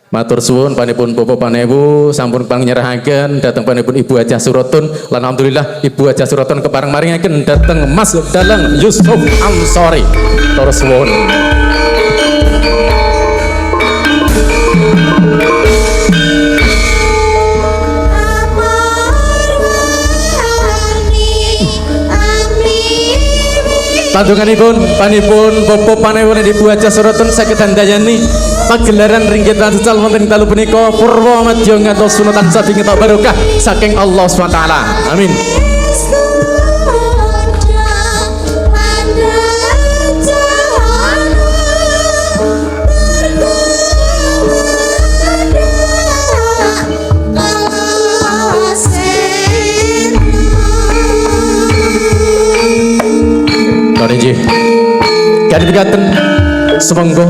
Matur suwun panipun Bapak Panewu sampun pangnyerahaken dhateng panipun Ibu Hajah Surotun lan alhamdulillah Ibu Hajah Surotun kepareng maringaken dhateng Mas Dalang Yusuf Ansori. Matur suwun. Pandunganipun panipun Bapak Panewu lan Ibu Hajah Surotun saged handayani pagelaran ringgit lan secal wonten ing dalu punika purwa madya ngantos sunatan saking barokah saking Allah SWT. Amin. Nggih. Kadhipikaten sumangga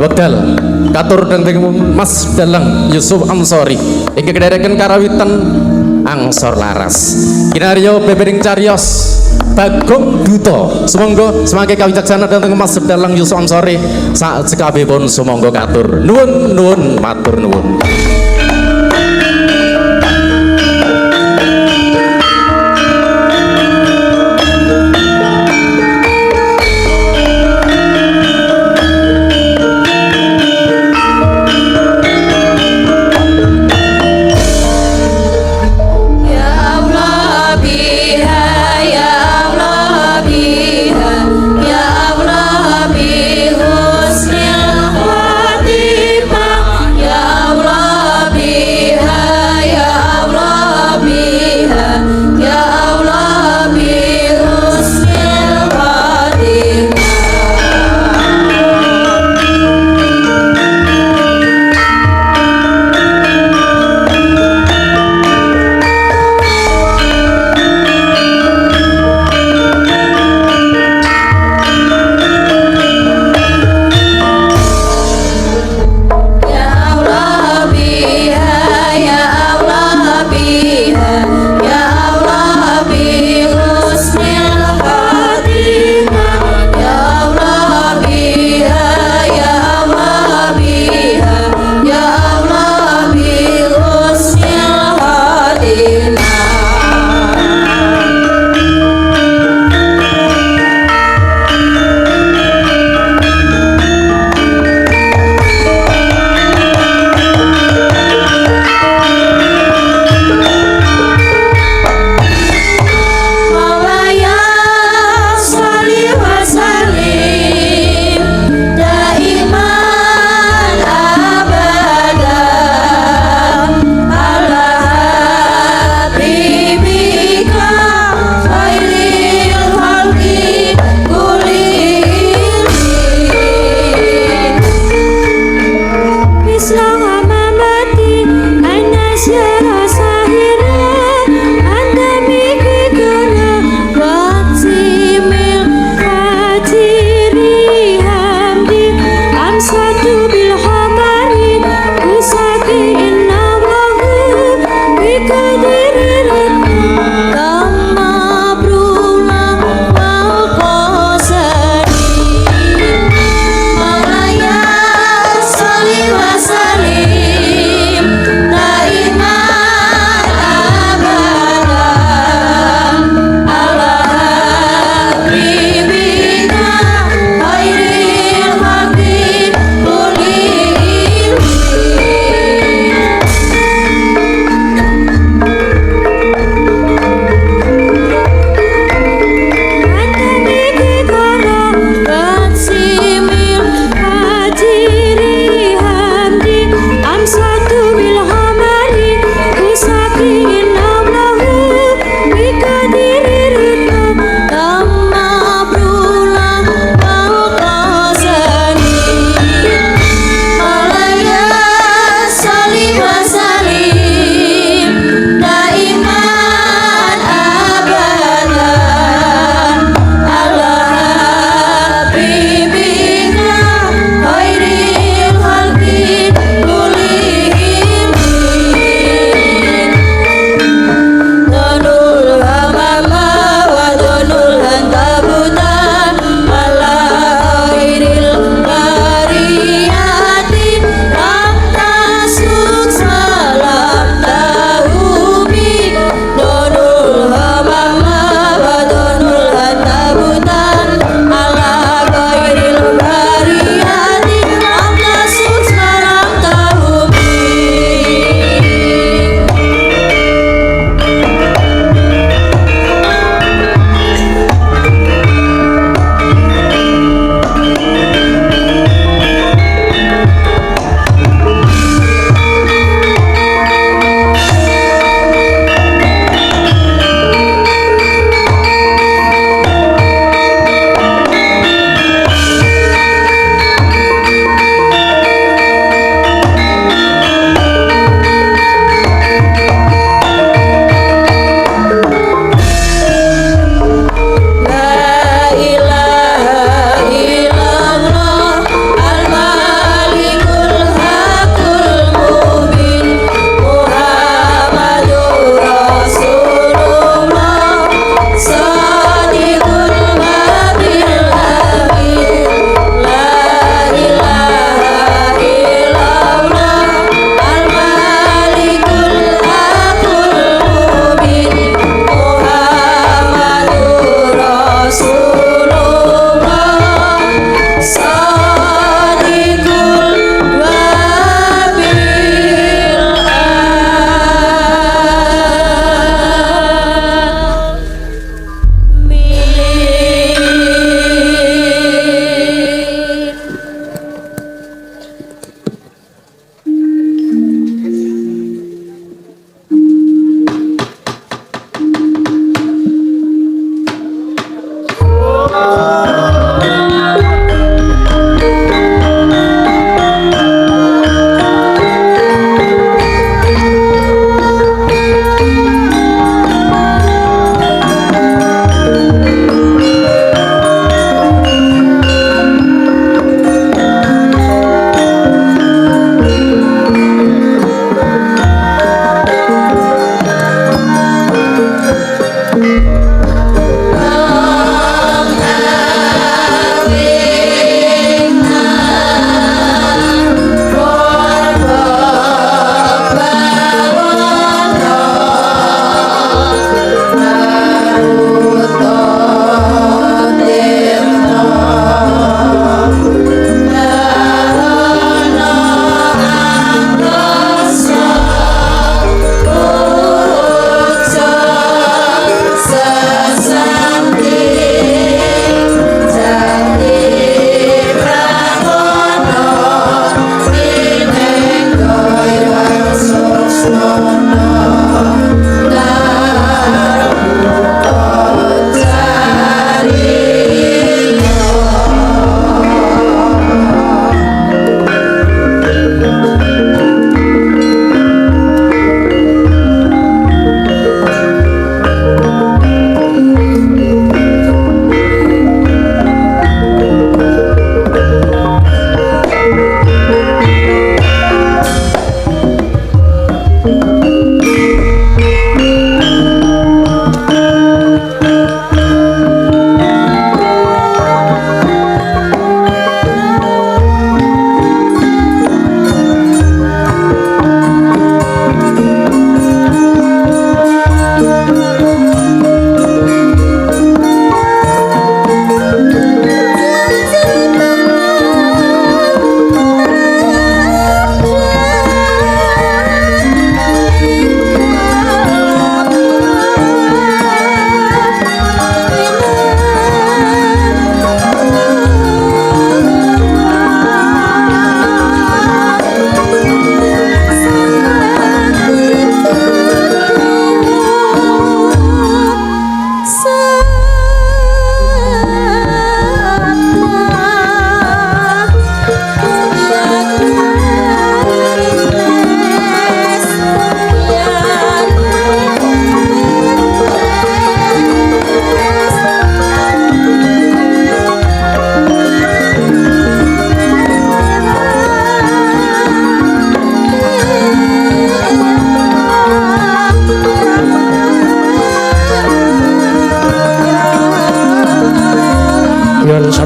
wekdal katur dhateng Mas Dalang Yusuf Ansori ingkang kedhereken karawitan Angsor Laras. Kinarya bebering cariyos Bagong Duta. Sumangga semangke kawicaksanan dhateng Mas Dalang Yusuf Ansori sak cekapipun sumangga katur. Nuwun nuwun matur nuwun. Ya Allah biha, ya Allah biha, ya Allah bi husnil khatimah, ya Allah.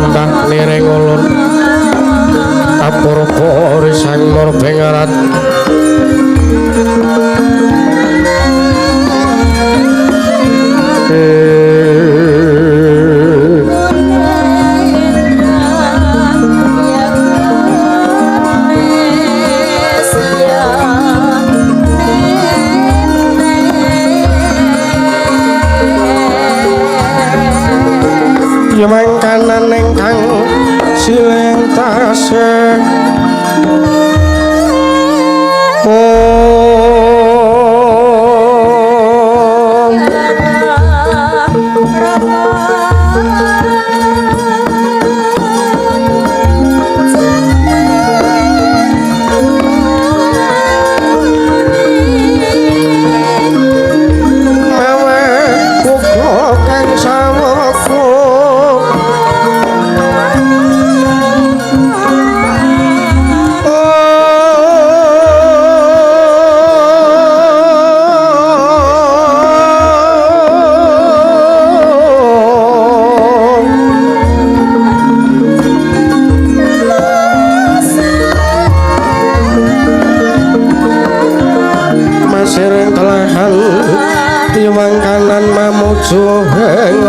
Sambah nireng ulun Tapurka risang murbengarat. Mangkanan ingkang siling tasih mangkanan mamuju ing.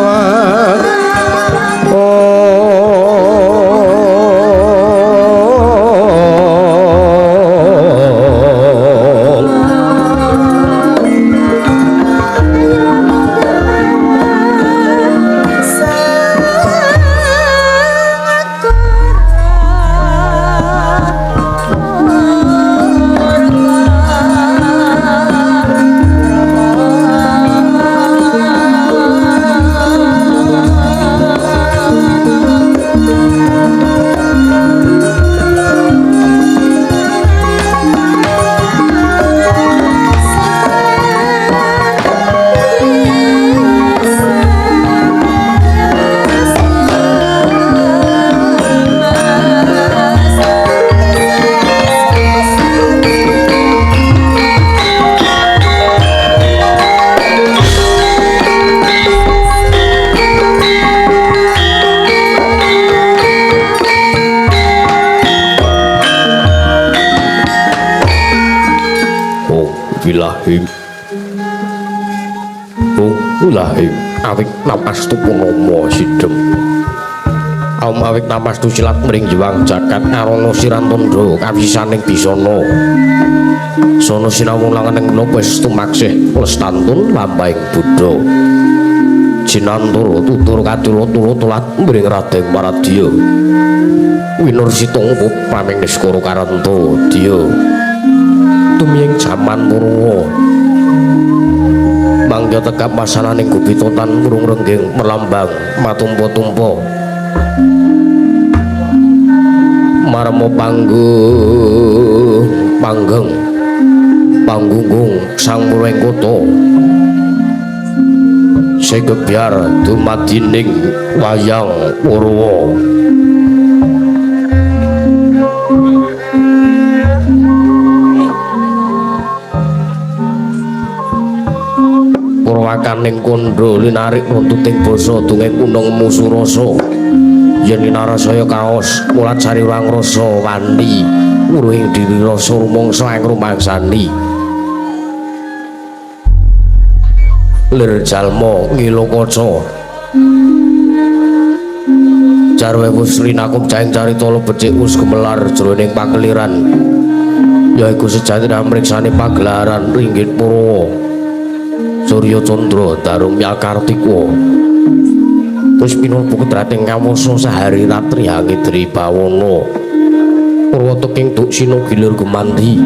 Bilahim Bilahim awik namastu punama sidem aum awik namastu silat mring jiwang jagat arono sirantundra kawisaning bisana sono sinawung langening wis tumaksih lestantun lampahing buddha jinantara tutur kadura turu tulat mring Raden Maradya winursita paming niskara karanta dya tumiyeng jaman Purwa mangga tegap masalaning gupitotan murung rengging merlambang matumpa-tumpa marma panggung panggeng panggunggung sang murwing kota segebyar dumadining wayang Purwa. Purwakaning kandha linarik runtuting basa dunging gunung musurasa yen linarasaya kaos mulat sariwang rasa wani wuruhing diri rasa rumangsa ing rumangsani lir jalma ngilo kaca jarwe wus linakum jaing carita becik wus gemelar jroning pakeliran yaiku sejatine amriksane pagelaran ringgit Purwa Surya Candra Darumya Kartika terus pinul putrating kawasa sahari ratri hangidri bawana purwa tuking duksina gilir gumanti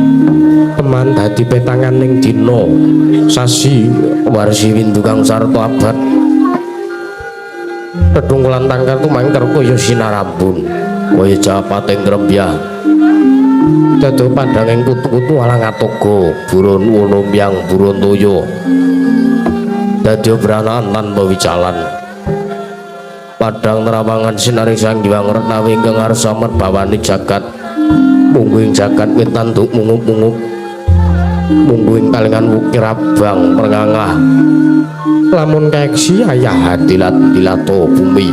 teman dadi petanganing dina sasi warsi windu kang sarta abad tetunggulan tangkar tumangker kaya sinarambun kaya japating grembyah dadi pandanging kutu-kutu alang atoga burun wono mbyang burun toya dadi obranan tanpa wicalan padang nerawangan sinari sang Hyang Retnawi ingkang ngarsa merbawani jagat mungguing jagat wit tanduk mungup-mungup mungguing kalingan wukir abang merngangah lamun kaeksi ayah dilat-dilato bumi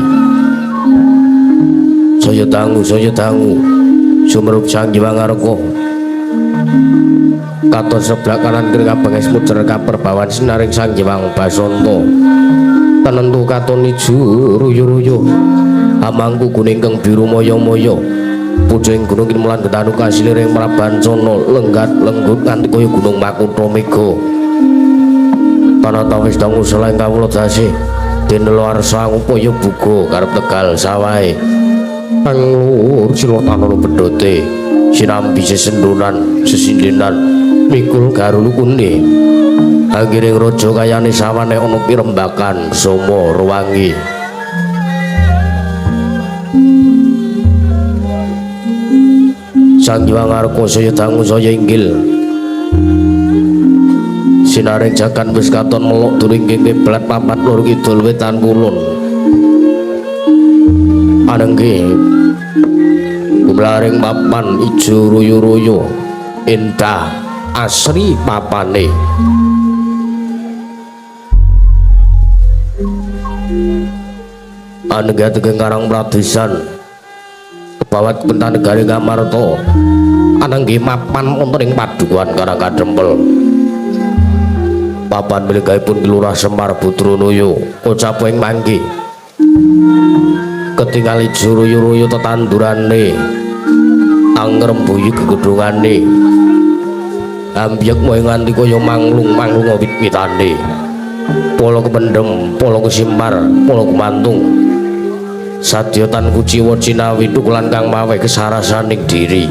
Saya dangu, saya dangu. Sumrup Sang Hyang Ngarka. Katon sebelah kanan kiri kabenges mujer kaperbawan sinaring Sang Hyang Basanta. Tenentu katon ijo ruyu-ruyu. Amangku kuning kang biru moyo-moyo. Pucuking gunung kimulan getanu kasiliring Prabancana lenggat lenggut nganti kaya gunung Makutha Mega. Tanah tawis dangu selain kawula dasih. Dene arsa ngupaya buga karep Tegal sawahe. Anglur silotanono bedhote sinambi sesendunan sesindenan mikul garulu kunde. Anggiring raja kayane sawane ana pirembakan soma ruwangi. Sang Hyang Ngarka saya dangu saya inggil. Sinaring jagan wis katon melok duringking kiblat papat loro kidul wetan kulon. Anengge gumlaring papan ijo ruyu-ruyu endah asri papane. Anengge tegeng Karang Pradesan kebawat kepentan negari Ngamarta. Anengge mapan wonten ing padukuhan Karang Kadempel. Papan milikipun Lurah Semar Budronoyo kocap ing mangke. Ketingal ijo ruyu-ruyu tetandurane angrembuyu gegedhungane ambyek moe nganti kaya manglung-manglung wit-witane. Polo kependhem, polo kesimar, polo kemantung. Sadya tan kuciwa cinawi tukulan kang mawe kesarasaning diri.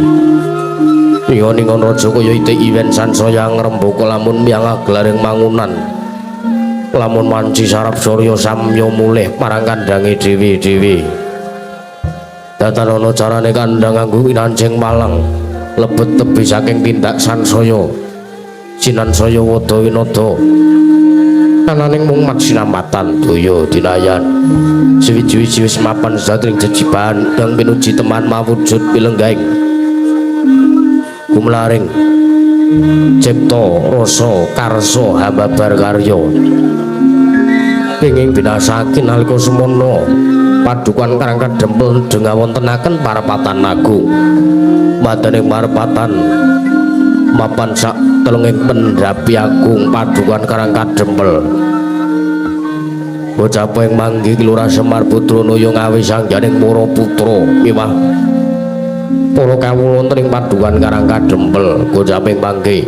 Ningon-ningon raja kaya itik iwen sansaya ngrembaka lamun miyang agelaring mangunan. Lamun wanci sarap surya samya mulih marang kandhange dhewe-dhewe. Datan ana carane kandhang nganggo winancing malang lebet tebih saking tindak sansaya. Sinansaya wada winada. Ananing mung maksinamatan daya dinayan. Suwiji-wiji wis mapan satring jejibahan kang pinuji teman mawujud pilenggahing. Gumlaring cipta rasa karsa hambabar karya. Penging binasake nalika semana padukuhan Karang Kadempel dengawontenaken parapatan agung. Madaning parapatan mapan sak telenging pendhapi agung padukuhan Karang Kadempel. Bocah ing manggi Lurah Semar Budronoyo ngawi sangganing para putra miwah para kawula wonten ing padukuhan Karang Kadempel. Bocah ing manggi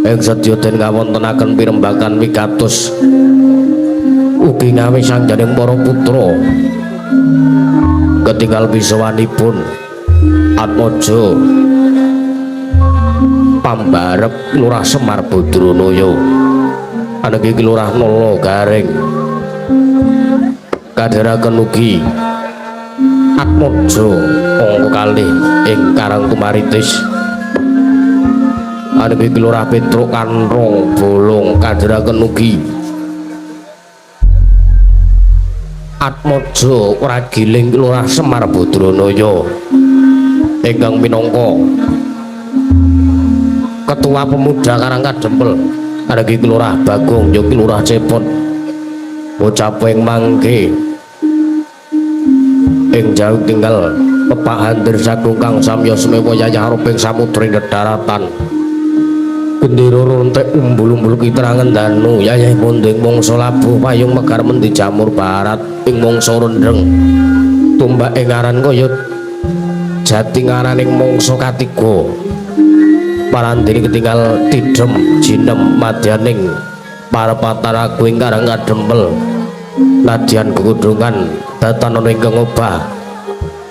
ing sedya den kawontenaken pirembakan wigatos ugi ngawi sangganing para putra. Ketinggal pisawanipun Atmaja pambarep Lurah Semar Budronoyo. Anengge Lurah Nala Garing kadheraken ugi Atmaja angka kalih ing Karang Tumaritis. Anengge Lurah Petruk Kanrong Bolong kadheraken ugi Atmaja Wragiling Lurah Semar Budronoyo ingkang minangka Ketua Pemuda Karang Kadempel. Anengge Lurah Bagong ya Lurah Cepot. Bocah ing mangke ing jauh tinggal pepahan dirsagung kang samya semewa yayah ruping samudra ing daratan. Gendera rontek umbul-umbul kitrangen danu yayah munding mangsa labuh payung megar mendi jamur barat ing mangsa rendheng. Tumbak ing aran kaya jati ngaraning mangsa katiga. Parandene ketinggal tidhem jinem madyaning parapatan agung Karang Kadempel. Nadyan gegundhungan datan ana ingkang obah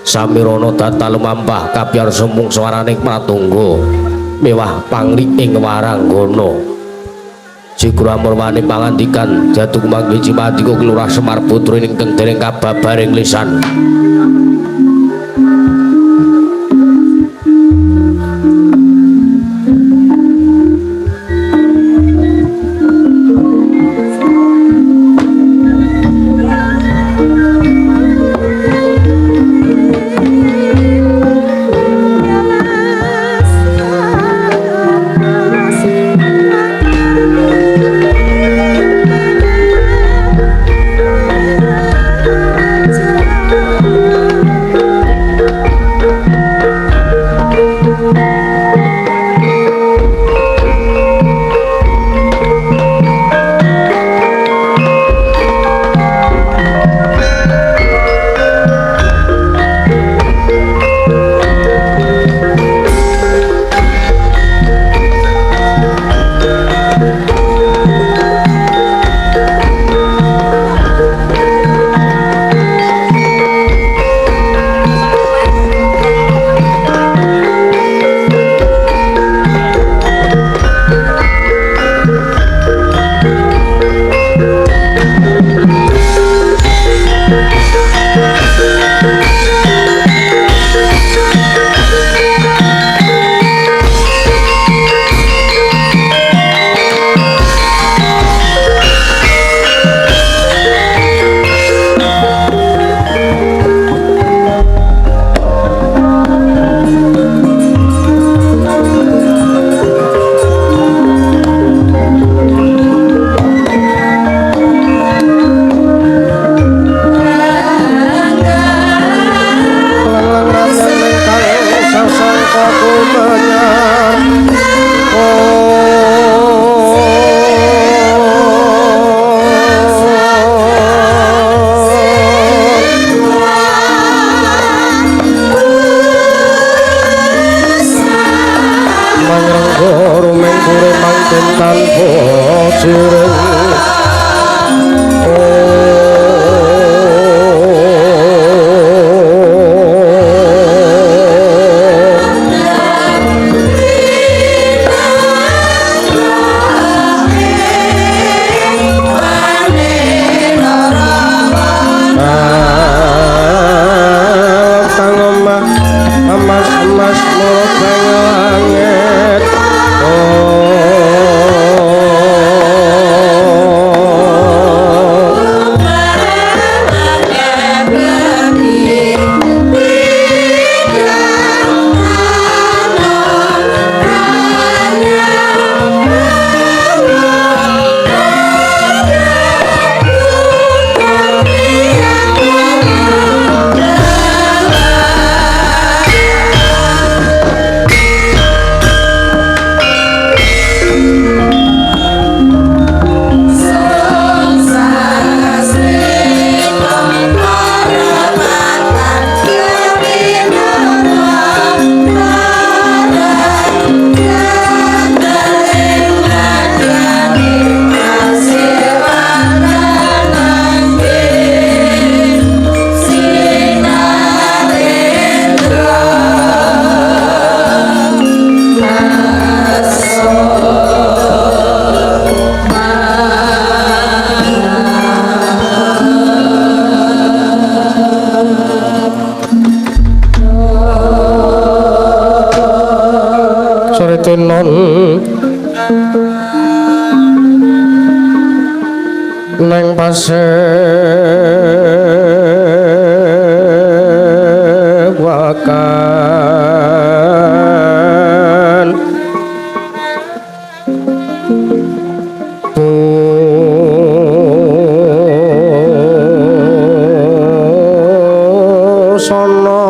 samirana data lumampah kapiyarsa mung swaraning pratangga mewah pangli ing waranggana. Sigra murwani pangandikan jatuh kumanggi Cimadika Lurah Semar Putra ingkang dereng kababaring lisan. Mas, Pasewakan busana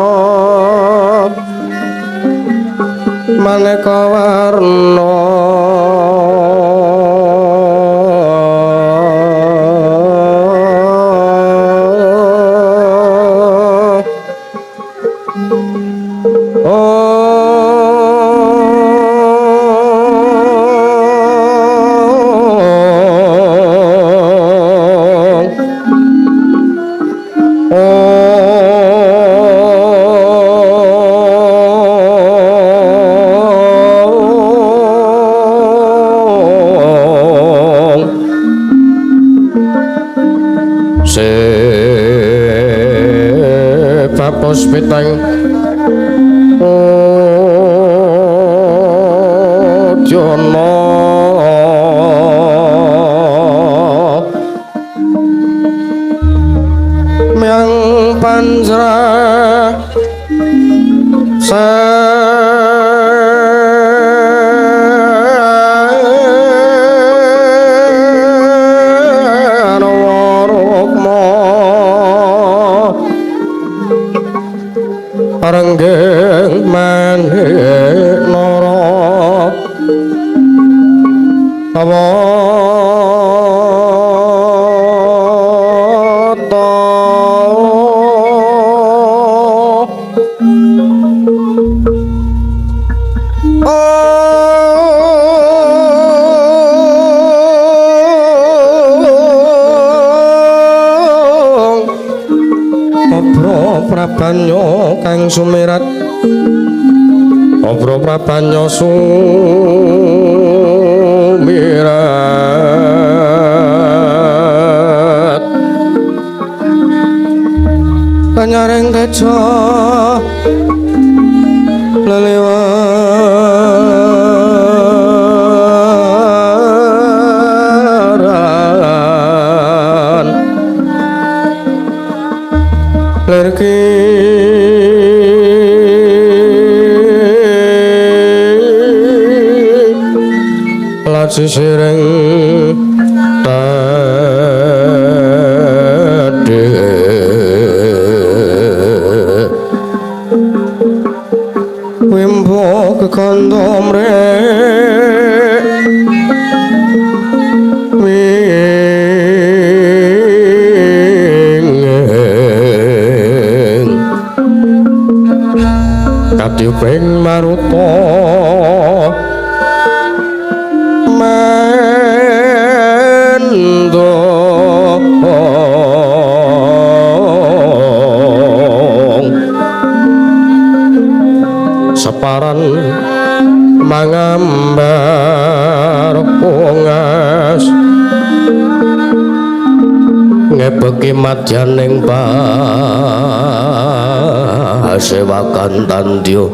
maneka warna Sebapos pitang Udyana Myang panjra Sarwa rukma Renggeng manik nara Awata Obro prabanyo kang sumirat Obro prabanyo sumirat Kanyaring teja lelewaran Lerki laci sireng tadi Wimbo kekandha mrek wingeng Katyuping maruta mendong Separan mangambar pungas ngebeki madyaning pasewakan tandya.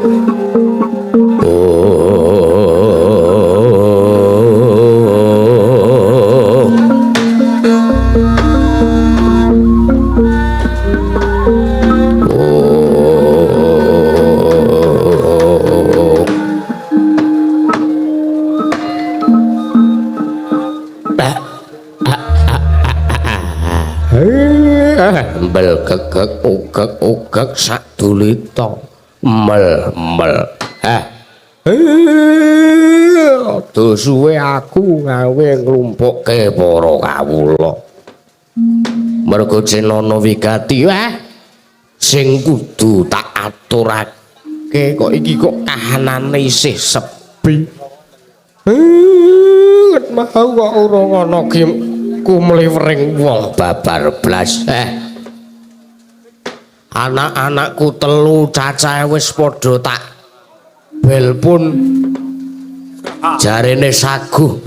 Bel gegek ugek ugek sadulita mel mel. Aduh suwe aku gawe nglumpukke para kawula. Mergo Cinana wigati sing kudu tak aturake kok iki kok kahanane isih sepi. Mau kok urung ana kumliwering wong babar blas. Anak-anakku telu cacahe wis padha tak belpun jarene saguh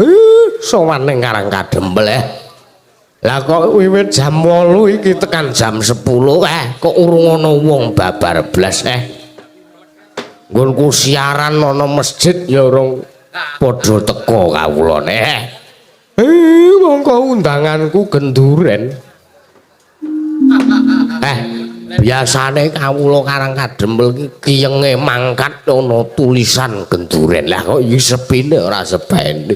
sowan ning Karang Kadempel. Lah kok wiwit jam 8 iki tekan jam 10 kok urung ana wong babar blas. Nggonku siaran ana masjid ya urung padha teka kawulane. Nyangka undanganku genduren. Biasane kawula Karang Kadempel iki kiyenge mangkat ana tulisan genduren. Lah kok iki sepine ora sebene.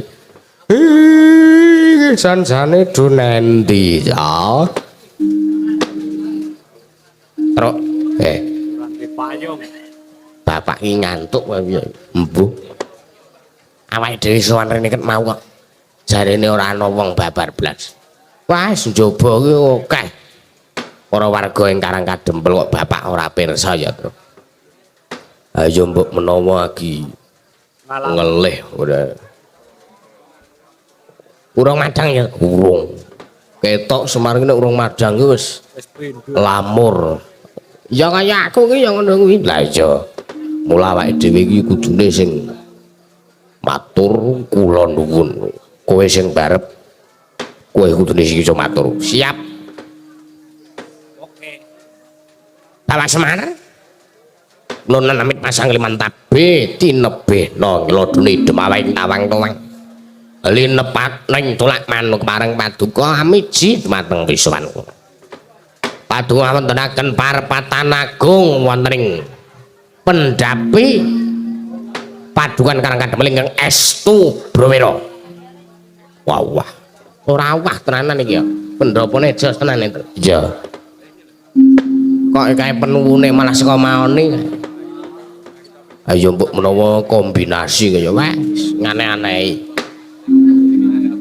Iki jan-jane do nendi ya? Truk, Bapak iki ngantuk wae piye? Embuh. Awake dhewe sowan rene ket mau kok. Jarene ora ana wong babar blas. Wah, njaba ki akeh. Para warga ing Karang Kadempel kok bapak ora pirsa ya, Truk. Ayo mbok menawa iki ngelih ora. Urung madang ya? Urung. Ketok Semar ki nek urung madang ki wis lamur. Ya kaya aku ki ya ngono kuwi. Lah iya. Mula awake dhewe iki kudune sing matur kula nuwun. Kowe sing barep kowe kudune sing iso matur. Siap. Oke. Bapak Semar. Nunan amit pasang liman tabe tinebihna nglodone demawing tawang tuwang. Linepak ning tulak manuk marang paduka amiji dumateng wiswan. Paduka wontenaken parpatan agung wonten ing pendhapi padukan Karang Kadempel ingkang estu Browira. Wah wah. Ora wah tenanan iki ya. Pendhapane jos tenan itu. Iya. Kok kae penuwune malah saka maoni. Ayo mbok menawa kombinasi kaya wes ngane-anehi.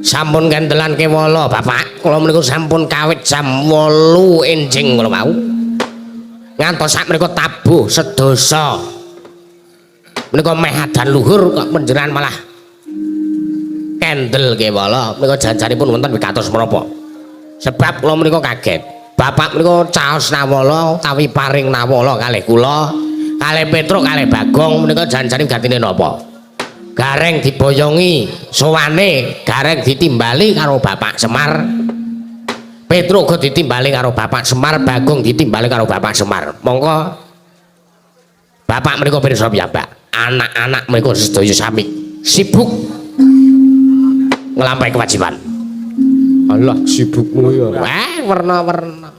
Sampun kendelan kewala Bapak, kula menika sampun kawit jam 8 enjing kula wau. Ngantos sak menika tabuh sedasa. Menika meh adan luhur kok panjenengan malah kendel kewala. Menika janjanipun wonten wigatos menapa? Sebab kula menika kaget. Bapak menika caos nawala utawi paring nawala kalih kula, kalih Petruk, kalih Bagong menika janjane gatine napa? Gareng diboyongi sowane, gareng ditimbali karo Bapak Semar. Petruk uga ditimbali karo Bapak Semar, Bagong ditimbali karo Bapak Semar. Mongko Bapak menika pirsa piyambak, anak-anak menika sedaya sami sibuk nglampahi kewajiban. Alah sibukmu ya. Wah, werna-werna.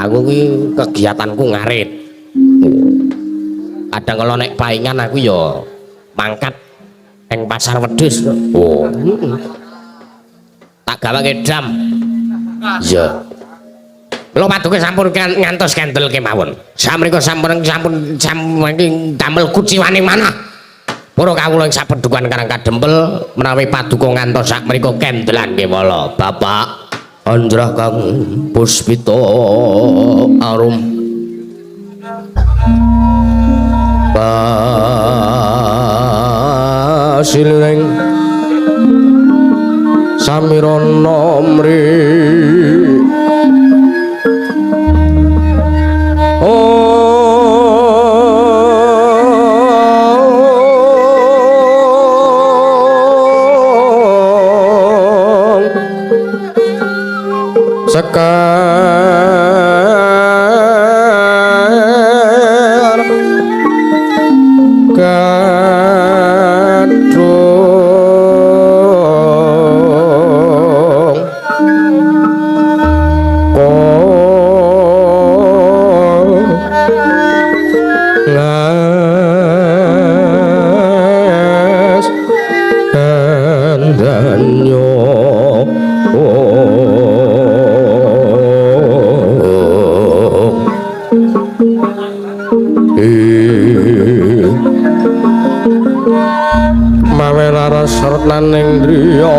Aku ki kegiatanku ngarit. Kadang kalau nek paingan aku ya mangkat ing pasar wedhus. Oh. Tak gawake dam. Iya. Lho paduka sampun ngantos kendel kemawon. Samrika sampun sampun sampun damel kuciwaning manah. Para kawula ing sapedukan Karang Kadempel menawi paduka ngantos sakmenika kendelan kewala. Bapak Anjrah Kang Puspita Arum Pasileng Samirana mri Sekar gadung kolas kandanyo. Mawe laras retnaning driya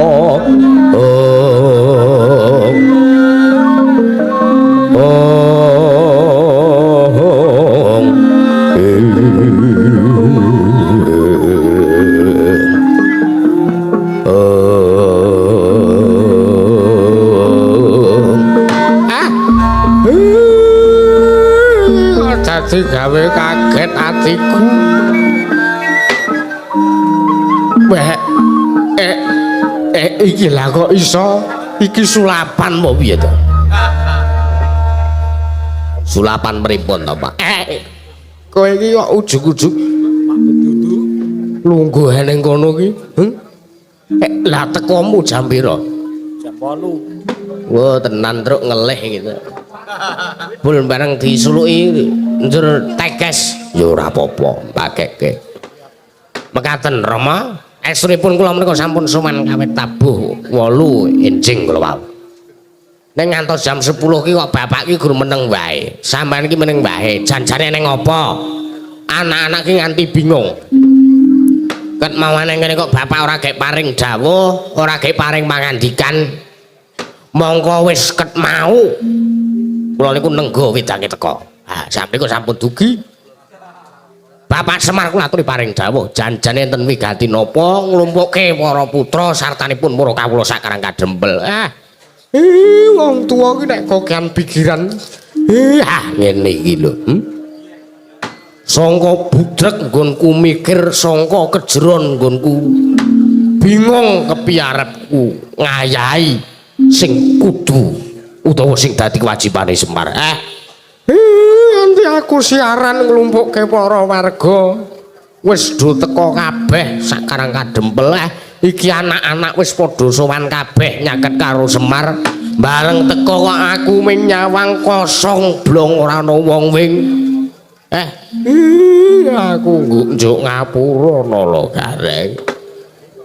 Dadi gawe kaget atiku. Weh, iki lah kok iso iki sulapan apa piye to? Sulapan pripun to, Pak? Kowe iki kok ujug-ujug lungguh ning kono ki? Lah tekomu jam pira? Jam 8. Wah, tenan truk ngelih gitu. Bul bareng disuluki njur teges ya ora apa-apa, pakekke. Mekaten Rama, estunipun kula menika sampun sowan kawit tabuh 8 enjing kula wau. Ning ngantos jam 10 ki kok bapak ki gur meneng wae. Sampeyan ki meneng wae. Janjane ning apa? Anak-anak ki nganti bingung. Ket mawane ngene kok bapak ora gek paring dawuh, ora gek paring pangandikan. Mongko wis ket mau. Kula niku nenggo wedange teko. Ha, sampeyan kok sampun dugi. Bapak Semar kula aturi paring dawuh, janjane enten wigati napa nglumpukke para putra sartanipun para kawula sakarang kadempel. Ah. Ih, wong tuwa ki nek kokean pikiran. Ih, ah ngene iki lho. Sangka budrek nggonku mikir, sangka kejeron nggonku bingung kepiye arepku ngayahi sing kudu utawa sing dadi kewajibane Semar. Eh, Ih, nganti aku siaran nglumpukke para warga. Wis do teka kabeh sakarang kadempel. Eh, iki anak-anak wis padha sowan kabeh nyaket karo Semar. Bareng teka kok aku ming nyawang kosong blong, ora ana wong wing. Eh, Ih, aku njuk ngapura nala gareng.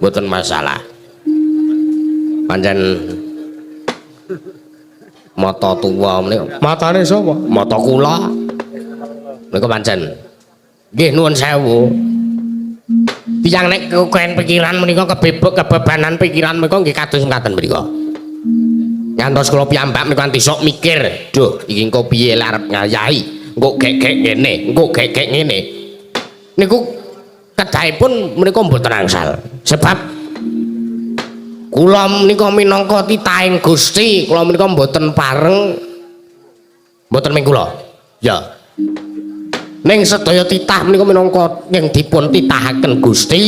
Mboten masalah. Pancen mata tuwa menika. Matane sapa? Mata kula menika pancen. Nggih, nuwun sewu. Tiyang nek kekuwen pikiran menika kebebek kebebanan pikiran menika nggih kados ngaten mriku. Ngantos kula piyambak menika nganti sok mikir, duh, iki engko piye lek arep ngayahi, engko gegek ngene, engko gegek ngene. Niku kedahipun menika mboten angsal. Sebab kula menika minangka titahing Gusti, kula menika mboten pareng, mboten ming kula. Ya. Ning sedaya titah menika minangka ing dipun titahaken Gusti.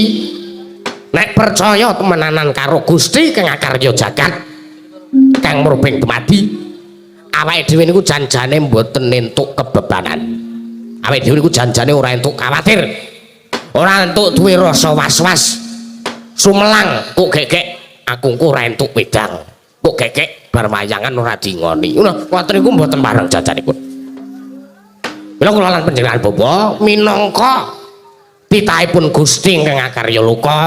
Nek percaya temenanan karo Gusti kang akarya jagat kang murbeng dumadi, awake dhewe niku janjane mboten entuk kebebanan. Awake dhewe niku janjane ora entuk khawatir. Ora entuk duwe rasa was-was. Sumelang kok gegek aku engko ora entuk wedang. Kok gegek bar wayangan ora dingoni. Ngono, ngoten niku mboten pareng jajanipun. Mila kula lan panjenengan bapa minangka titahipun Gusti ingkang akarya loka,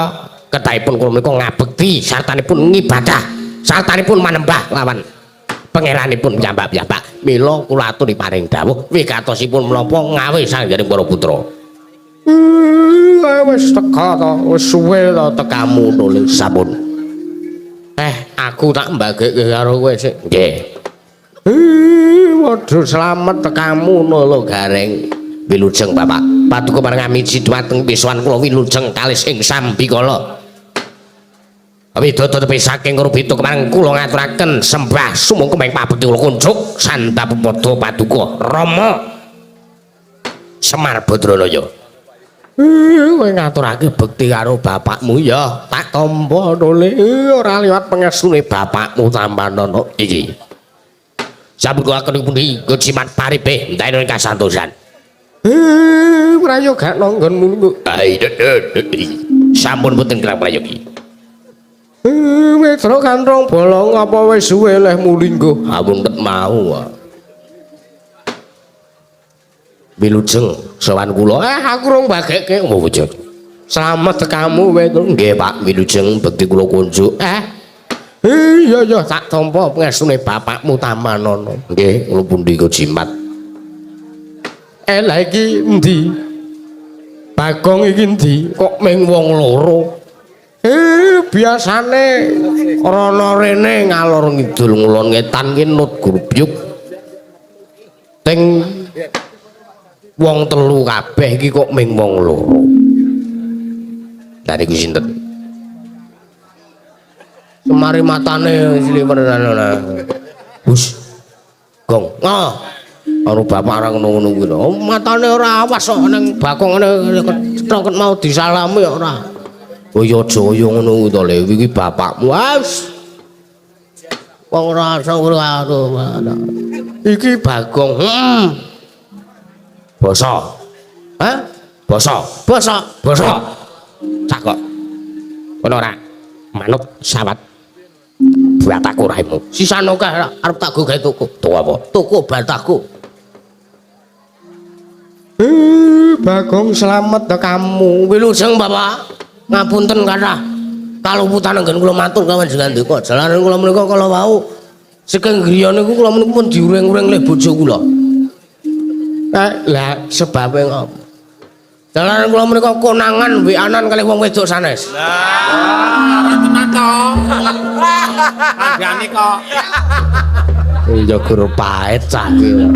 kedahipun kula menika ngabekti sartanipun ngibadah, sartanipun manembah lawan pangeranipun piyambak-piyambak. Mila kula aturi paring dawuh wigatosipun menapa ngawe sanggaring para putra. Wis teka to, wis suwe to tekamu nulis. Sampun. Eh, aku tak mbagekke karo kowe sik. Nggih. Ih, waduh, slamet tekamu lho Gareng. Wilujeng Bapak. Paduka marang amiji dhumateng pisuwan kula wilujeng kalis ing sambikala. Widodo tepi saking Rubito kemareng kula ngaturaken sembah sumungkem ing pabekti kula kunjuk sandhap padha paduka Rama Semar Badranaya. Ih, kowe ngaturake bekti karo bapakmu ya, tak tampa nole. Ih, ora liwat pengestune bapakmu tampanono iki. Sampun kula aken pundi jimat paripe ndene kasantosan. Ih, prayoga nggonmu niku. Sampun boten kirang prayogi. Eh, Petro kanthong bolong apa wis suwe leh mulingguh? Ampun ket mau. Wilujeng sowan kula. Eh, aku rong bagekke. Oh, wujud. Slamet tekamu, Petro. Nggih, Pak, wilujeng bekti kula kunjuk. Eh. Iya iya tak tampa pengestune bapakmu tamanono. Nggih, kula pundi jimat. Eh, lha iki endi? Bagong iki endi? Kok ming wong loro? Eh, biasane rono rene ngalor ngidul ngulon ngetan ki nut grubyuk. Ting wong telu kabeh iki kok ming wong loro. Lha niku sinten? Semari matane sliwer. Hus. Gong. Oh. Anu bapak ora ngono-ngono kuwi lho. Oh, matane ora awas kok ning Bagong ngene kethok mau disalami ora. Oh ya aja kaya ngono kuwi to Le, iki bapakmu. Wes. Wong ora ora. Iki Bagong. Heeh. Basa. Hah? Basa. Basa. Basa. Cakok. Ngono ora? Manut sawat. bataku raimu. Sisane akeh arep tak go gawe tuku. Tuku apa? Tuku bataku. Bagong selamat to kamu. Wilujeng Bapak. Ngapunten kathah kaluputan anggen kula matur kawan jenengan ndika. Jalaran kula menika kala wau saking griya niku kula menika pun diuring-uring leh bojo kula. Lah sebabe ngopo? Jalaran kula menika konangan WA-nan kalih wong wedok sanes. Lah, tenan to. Kandhane kok. Iya guru pahit cah iki.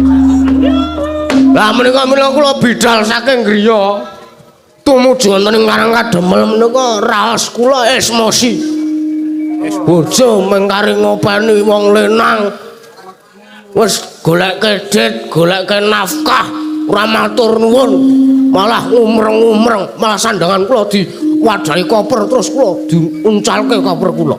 Lah menika mila kula bidal saking griya tumuju wonten ing Karang Kademel menika raos kula esmosi. Bojo mengkari ngopeni wong lenang. Wis goleke dit, goleke nafkah, ora matur nuwun. Malah ngumreng-ngumreng, malah sandangan kula diwadahi koper terus kula diuncalke koper kula.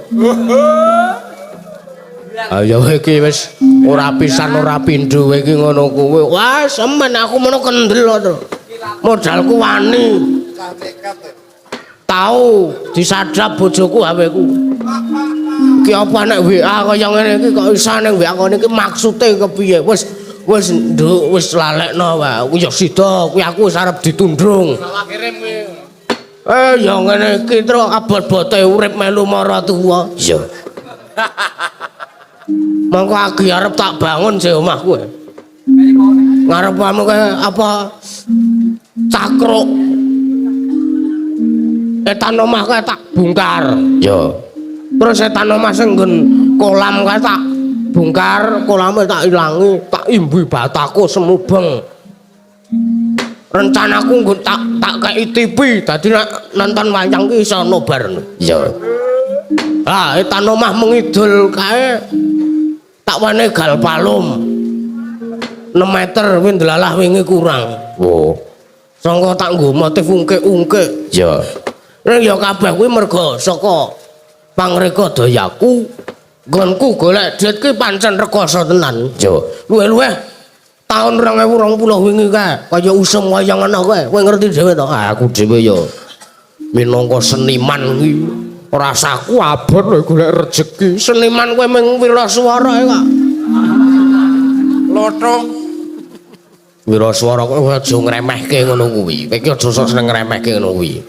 Ayo iki wis ora pisan ora pindho iki ngono kuwi. Wah, semen aku mono kendel to. Modalku wani. Tau disadap bojoku HP-ku. Iki apa nek WA kaya ngene iki kok iso ning WA kene iki maksude kepiye? Wis wis nduk wis lalekno wae. Ku ya sida kuwi aku wis arep ditundung. Salah kirim kuwi. Ya ngene iki tro abot-bote urip melu maratuwa. Iya. Mongko agi arep tak bangun sih omah kowe. Ngarepmu kae apa cakruk. Etan omah kae tak bongkar. Ya. Terus etan omah sing nggon kolam kae tak bongkar, kolame tak ilangi, tak imbuhi bataku semubeng. Rencanaku nggon tak tak kei TV, dadi nek nonton wayang ki iso nobar. Iya. Ah, etan omah mengidul kae tak wenehi galvalum. 6 meter kuwi ndelalah wingi kurang. Oh. Sangka tak nggo motif ungke-ungke. Ya. Ning ya kabeh kuwi merga saka pangreka dayaku nggonku golek duit ki pancen rekoso tenan. Ya. Luwih-luwih taun 2020 wingi kae kaya usum kaya ngono kae. Kowe ngerti dhewe to? Ah, aku dhewe ya minangka seniman kuwi rasaku abot lho golek rejeki. Seniman kowe mung wiraswara kok. Lothong. Wiraswara kowe aja ngremehke ngono kuwi. Kowe iki aja sok seneng ngremehke ngono kuwi.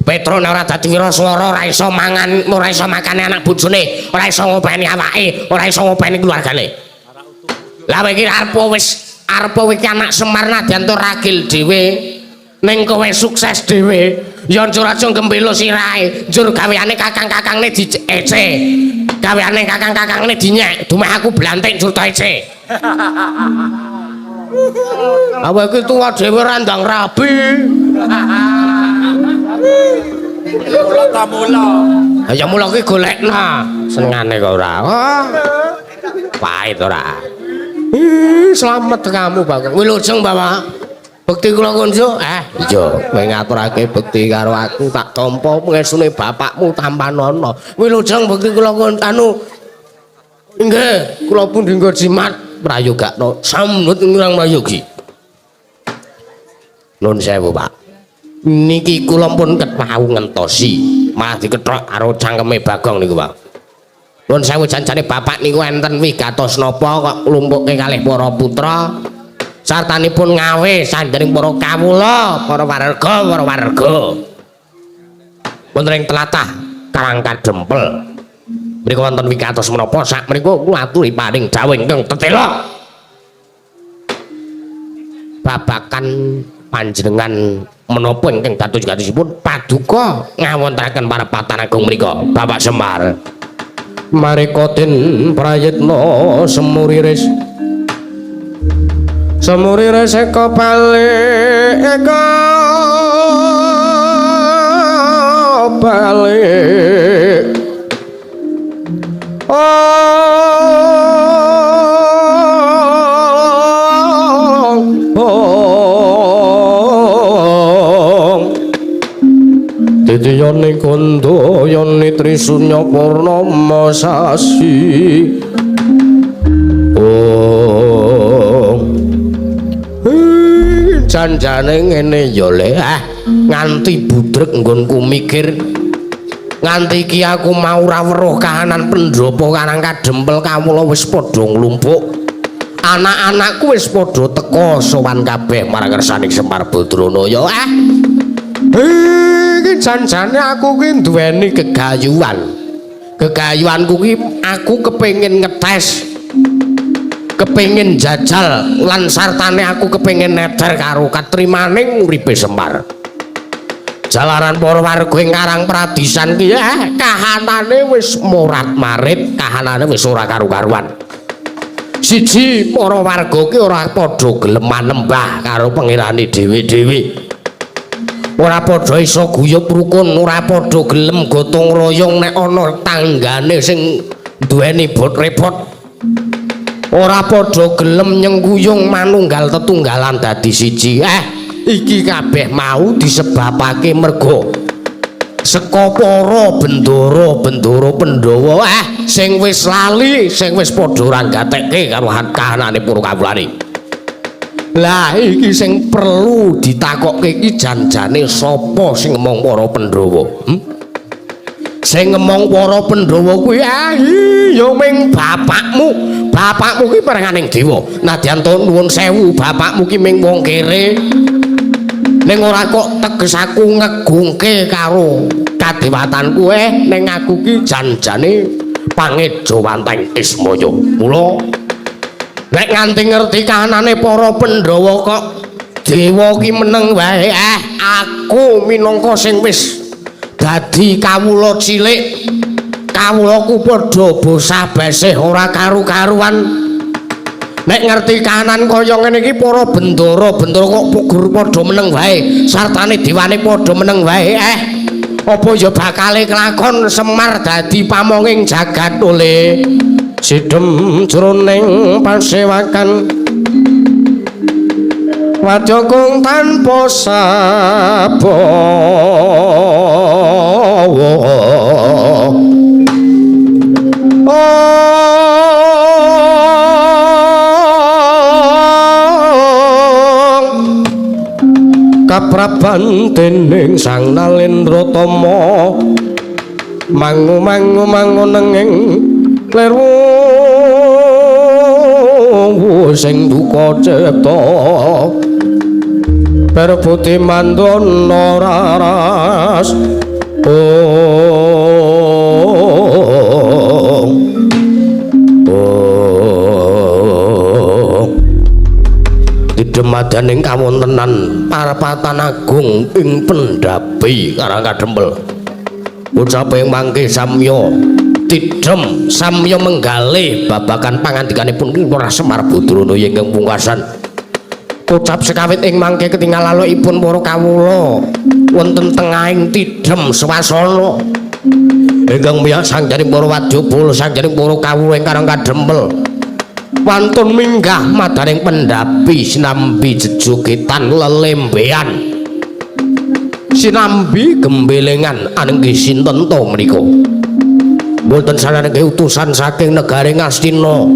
Petro nek ora dadi wiraswara ora iso mangan, ora iso makane anak bojone, ora iso ngopeni awake, ora iso ngopeni keluargane. Lah kowe iki arep wis arep kowe iki anak Semar nadyan to ragil dhewe, ning kowe sukses dhewe, ya njur aja gembelo sirahe, njur gaweane kakang-kakangne diece. Gaweane kakang-kakangne dinyek, dumeh aku blantik njur to ece. Awake iki tuwa dhewe ora ndang rabi. Mula ta mula. Ha ya mula ki golekna. Senengane kok ora. Pahit ora. Selamat kamu Bagong. Wilujeng Bapak. Bekti kula kunjuk. Iya, kowe ngaturake bekti karo aku tak tampa pengestune bapakmu tampanana. Wilujeng bekti kula anu nggih, kula pundi nggo jimat prayogakno samnut ingkang prayogi. Nun sewu, Pak. Niki kula pun ket wau ngentosi, malah dikethok karo cangkeme Bagong niku, Pak. Nun sewu janjane bapak niku enten wigatos napa kok lumpuke kalih para putra sartanipun ngawe sandering para kawula, para warga, para warga. Wonten ing tlatah Karang Kadempel. Mriku wonten wigatos menapa sak menika kula aturi paring dawuh ingkang tetela. Babakan panjenengan menapa ingkang dados gatosipun paduka ngawontenaken parepatan agung menika Bapak Semar. Mareka den prayitna semuriris. Semuriris eka balik eka balik. Didiyane kandayane Trisunya Purnama sasi. Oh. Janjane ngene ya le, nganti budrek nggonku mikir. Nganti iki aku mau ora weruh kahanan pendhapa Karang Kadempel kawula wis padha nglumpuk. Anak-anakku wis padha teka sowan kabeh marang ngersaning Semar Badrana ya. Iki jan-jane aku ki duweni gegayuhan. Gegayuhanku ki aku kepengin ngetes, kepengin jajal lan sartane aku kepengin neder karo katrimaning uripe Semar. Jalaran para warga ing Karang Pradisan ki kahanane wis morat-marit, kahanane wis ora karu-karuan. Siji, para warga ki ora padha gelem manembah karo pangerane dhewe-dhewe. Ora padha iso guyub rukun, ora padha gelem gotong royong nek ana tanggane sing duweni bot repot. Ora padha gelem nyengkuyung manunggal tetunggalan dadi siji. Iki kabeh mau disebabake merga saka para bendara-bendara Pandhawa sing wis lali, sing wis padha ora gatekke karo kahanane para kawulane. Lah iki sing perlu ditakokke iki jan-jane sapa sing ngemong para Pandhawa? Sing ngemong para Pandhawa kuwi ya ming bapakmu. Bapakmu ki peranganing dewa. Nadyan to nuwun sewu, bapakmu ki ming wong kere. Ning ora kok teges aku ngegungke karo kadewatanku ning aku ki jan-jane pangejawanteng Ismaya. Mula nek nganti ngerti kahanane para Pandhawa kok dewa ki meneng wae, aku minangka sing wis dadi kawula cilik, kawulaku padha bosah besih ora karu-karuan. Nek ngerti kahanan kaya ngene iki para bendara-bendara kok pugur padha meneng wae, sartane dewane padha meneng wae. Apa ya bakale kelakon Semar dadi pamonging jagat oleh sidhem jroning pasewakan wadya kung tanpa sabawa. Kapraban dening Sang Nalendra Tama mangu-mangu mangunenging lerwu sing duka cipta perbuti mandana raras. Dumadaning kawontenan parapatan agung ing pendhapi Karang Kadempel. Ucape mangke samya tidhem samya menggalih babagan pangandikanipun Ki Lurah Semar Badrana ingkang pungkasan. Ucap sekawit ing mangke ketingal lalokipun para kawula wonten tengahing tidhem swasana ingkang miyak sangjaning para wadyabala sangjaning para kawula ing Karang Kadempel. Wantun minggah madaning pendhapi sinambi jejogetan lelembean sinambi gembelengan anengge sinten to menika? Mboten sananengge utusan saking negari Ngastina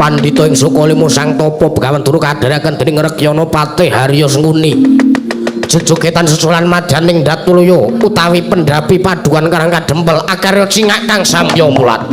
pandhita ing Sukalima Sang Tapa Begawan Dura kadheraken dening Rekyana Patih Harya Sengkuni. Jejogetan susulan madaning Datulaya utawi pendhapi paduan Karang Kadempel akarya cingak kang samya mulat.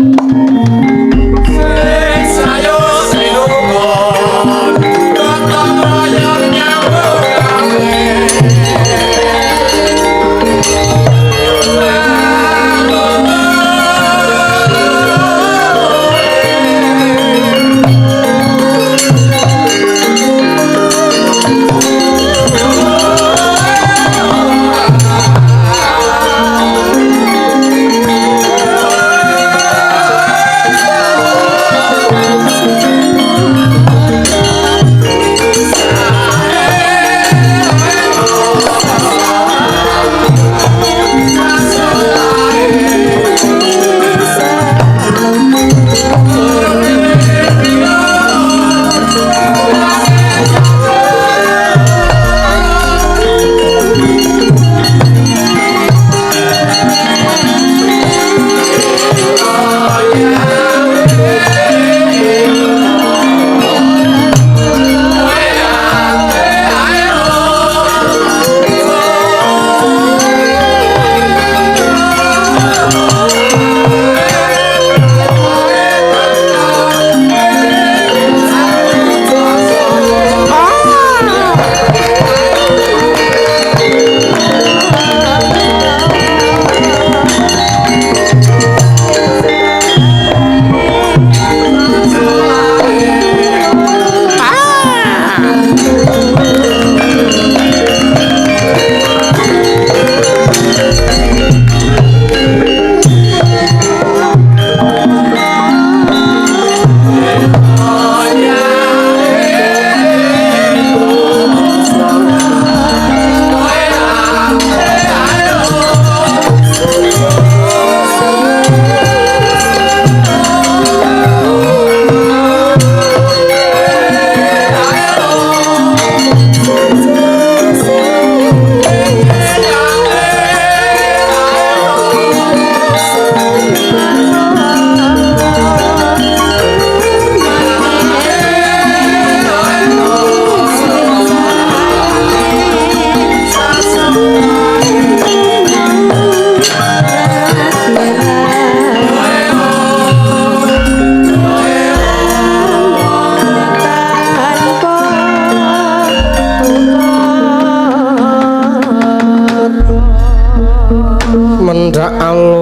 Alun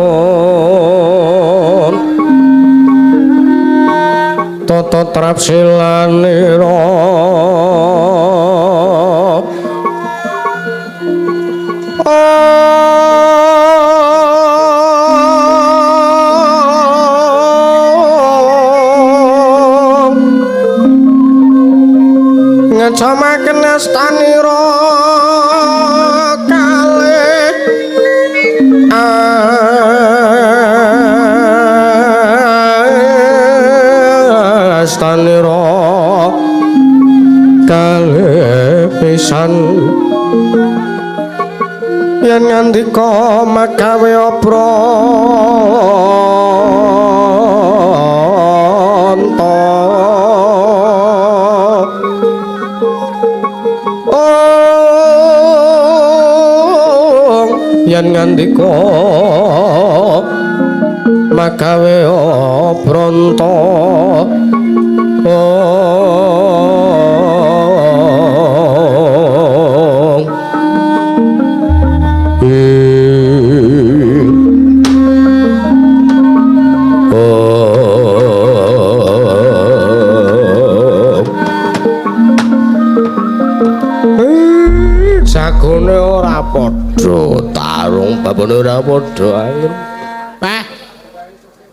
tata trapsilanira ngecamaken astanira kalih astanira kalih pisan yen ngandika magawe obranta. Yen ngandika magawe obranta. Jagone ora padha tarung babone ora padha ae.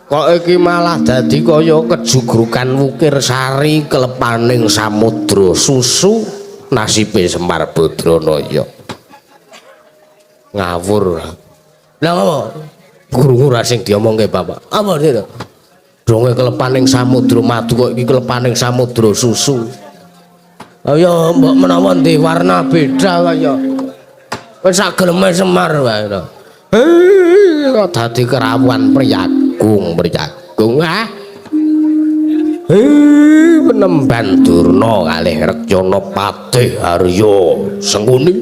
Kok iki malah dadi kaya kejugrukan wukir sari kelepaning samudra susu nasibe Semar Badranaya. Ngawur. Lah apa? Krungu ra sing diomongke bapak. Apa itu? Donge kelepaning samudra madu kok iki kelepaning samudra susu. Ayo mbok menawa ndi warna beda kaya. Wis sak geleme Semar wae to. Kok dadi kerawuan priyagung priyagung ah. Penemban Durna kalih Rekyana Patih Arya Sengkuni.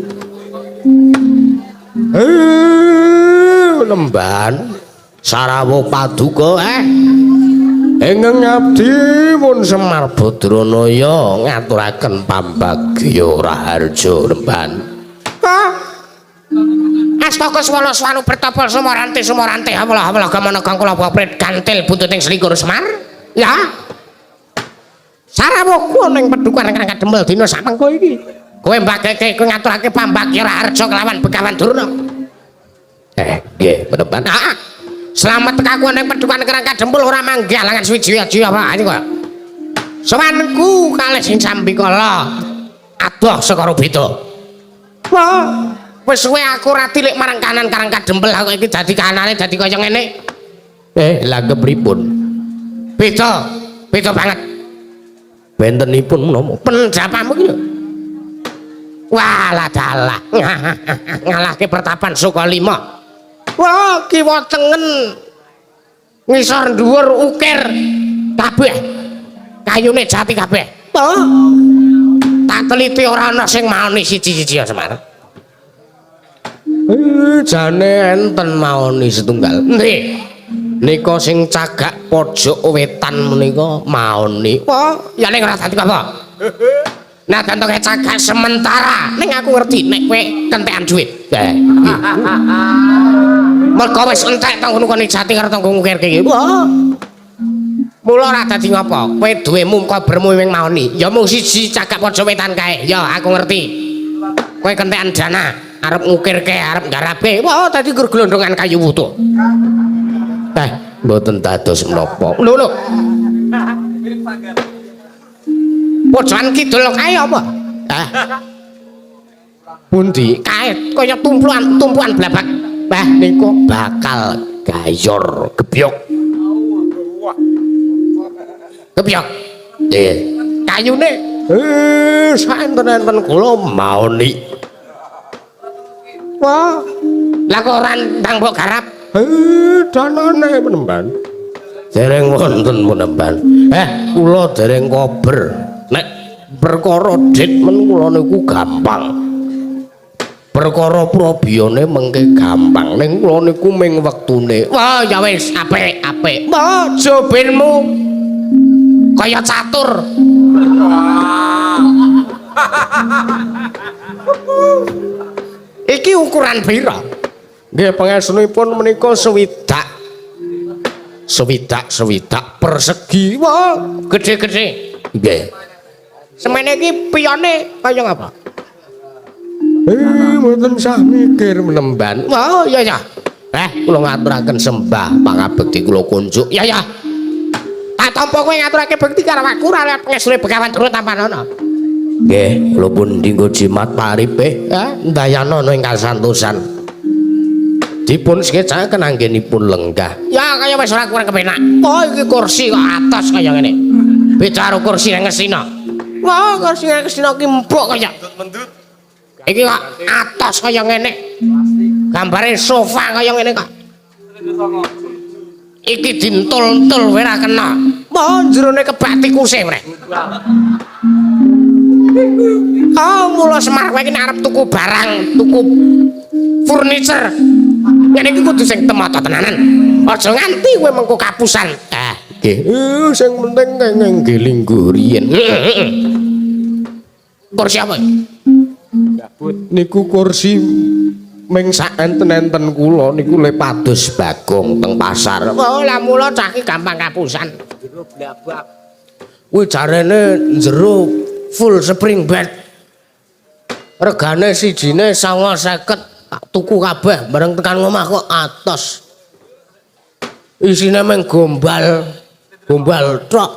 Penemban Sarawa Paduka ingkang ngabdi pun Semar Badranaya ngaturaken pambagya raharja remban. Astaka swala swanu bertapa sumorante sumorante hamlah hamlah gamana kang kula bapret gantil buntuting selikur Semar. Ya. Sarawa ku ning pedukan kang kademel dina samengko iki. Kowe mbageke kowe ngaturake pambagya raharja kelawan Begawan Durna. Nggih, penemban. Heeh. Slamet tekaku ning pedukan kerang kadempul ora manggih alangan suwiji-wiji apa kok. Sowanku kalih sing sambikala adoh saka Rubita. Wah, wis suwe aku ora tilik marang kanan karang kadempel aku iki dadi kanane dadi kaya ngene. Lah kepripun? Beda, beda banget. Bentenipun menapa? Pendapamu iki lho. Walah dalah. Ngalahke pertapan Sukalima. Wah, kiwa tengen ngisor dhuwur ukir kabeh. Kayune jati kabeh. Oh. Tak teliti ora ana sing maoni siji-siji ya Semar. Jane enten maoni setunggal. Endi? Nika sing cagak pojok wetan menika maoni. Wah, ya ning ora dadi apa? Nah, tentuke cagak sementara. Ning aku ngerti nek kowe kentekan duit. Mergo wis entek tanggo nukoni jati karo tanggo ngukirke iki. Wah. Mula ora dadi ngapa? Kowe duwemu kobermu wing maoni. Ya mung siji cagak pojok wetan kae. Ya aku ngerti. Kowe kentekan dana arep ngukirke, arep nggarape. Wah, dadi gur glondongan kayu wutuh. Mboten dados menapa. Lho lho. Pojokan kidul kae apa? Pundi? Kae kaya tumpuan tumpuan blabak. Bah niku bakal gayor gebyok. Gebyok. Nggih. Kayune saenten-enten kula maoni. Wah. Lah kok ora ndang mbok garap? Danane penemban. Dereng wonten penemban. Kula dereng kober. Nek perkara dit men kula niku gampang. Perkara probiyane mengke gampang. Ning kula niku ming wektune. Wah, ya wis apik, apik. Wah, jobenmu kaya catur. Iki ukuran pira? Nggih pangestunipun menika swidak. Swidak persegi. Wah, gede-gede. Nggih. Semene iki piyone kaya ngapa? Mboten sah mikir menemban. Wah, iya ya. Kula ngaturaken sembah pangabekti kula kunjuk. Ya ya. Tak tampa kowe ngaturake bekti karo aku ora lihat pangestune Begawan Durna tampanana. Nggih, kula pun dinggo jimat paripe, ndayana ing kasantosan. Dipun skecaken anggenipun lenggah. Ya kaya wis ora kurang kepenak. Oh, iki kursi kok atos kaya ngene. Beda karo kursi nang Ngesina. Wah, kursi nang Ngesina ki empuk kaya. Mendut. Iki kok atos kaya ngene. Gambare sofa kaya ngene kok. Iki dintul-entul wae ora kena. Wah, jerone kebak tikuse mreh. Oh, mula Semar kowe iki nek arep tuku barang, tuku furniture. Ngene iki kudu sing temata tenanan. Aja nganti kowe mengko kapusan. Ah, nggih. Sing penting kenging nggih lingguh riyin. Kursi apa? Niku kursi ming sak enten-enten kula niku le pados Bagong teng pasar. Oh, lah mula cah iki gampang kapusan. Jero blabak. Kuwi jarene jero full spring bed. Regane sijine 950 tak tuku kabeh bareng tekan omah kok atos. Isine mung gombal, gombal tok.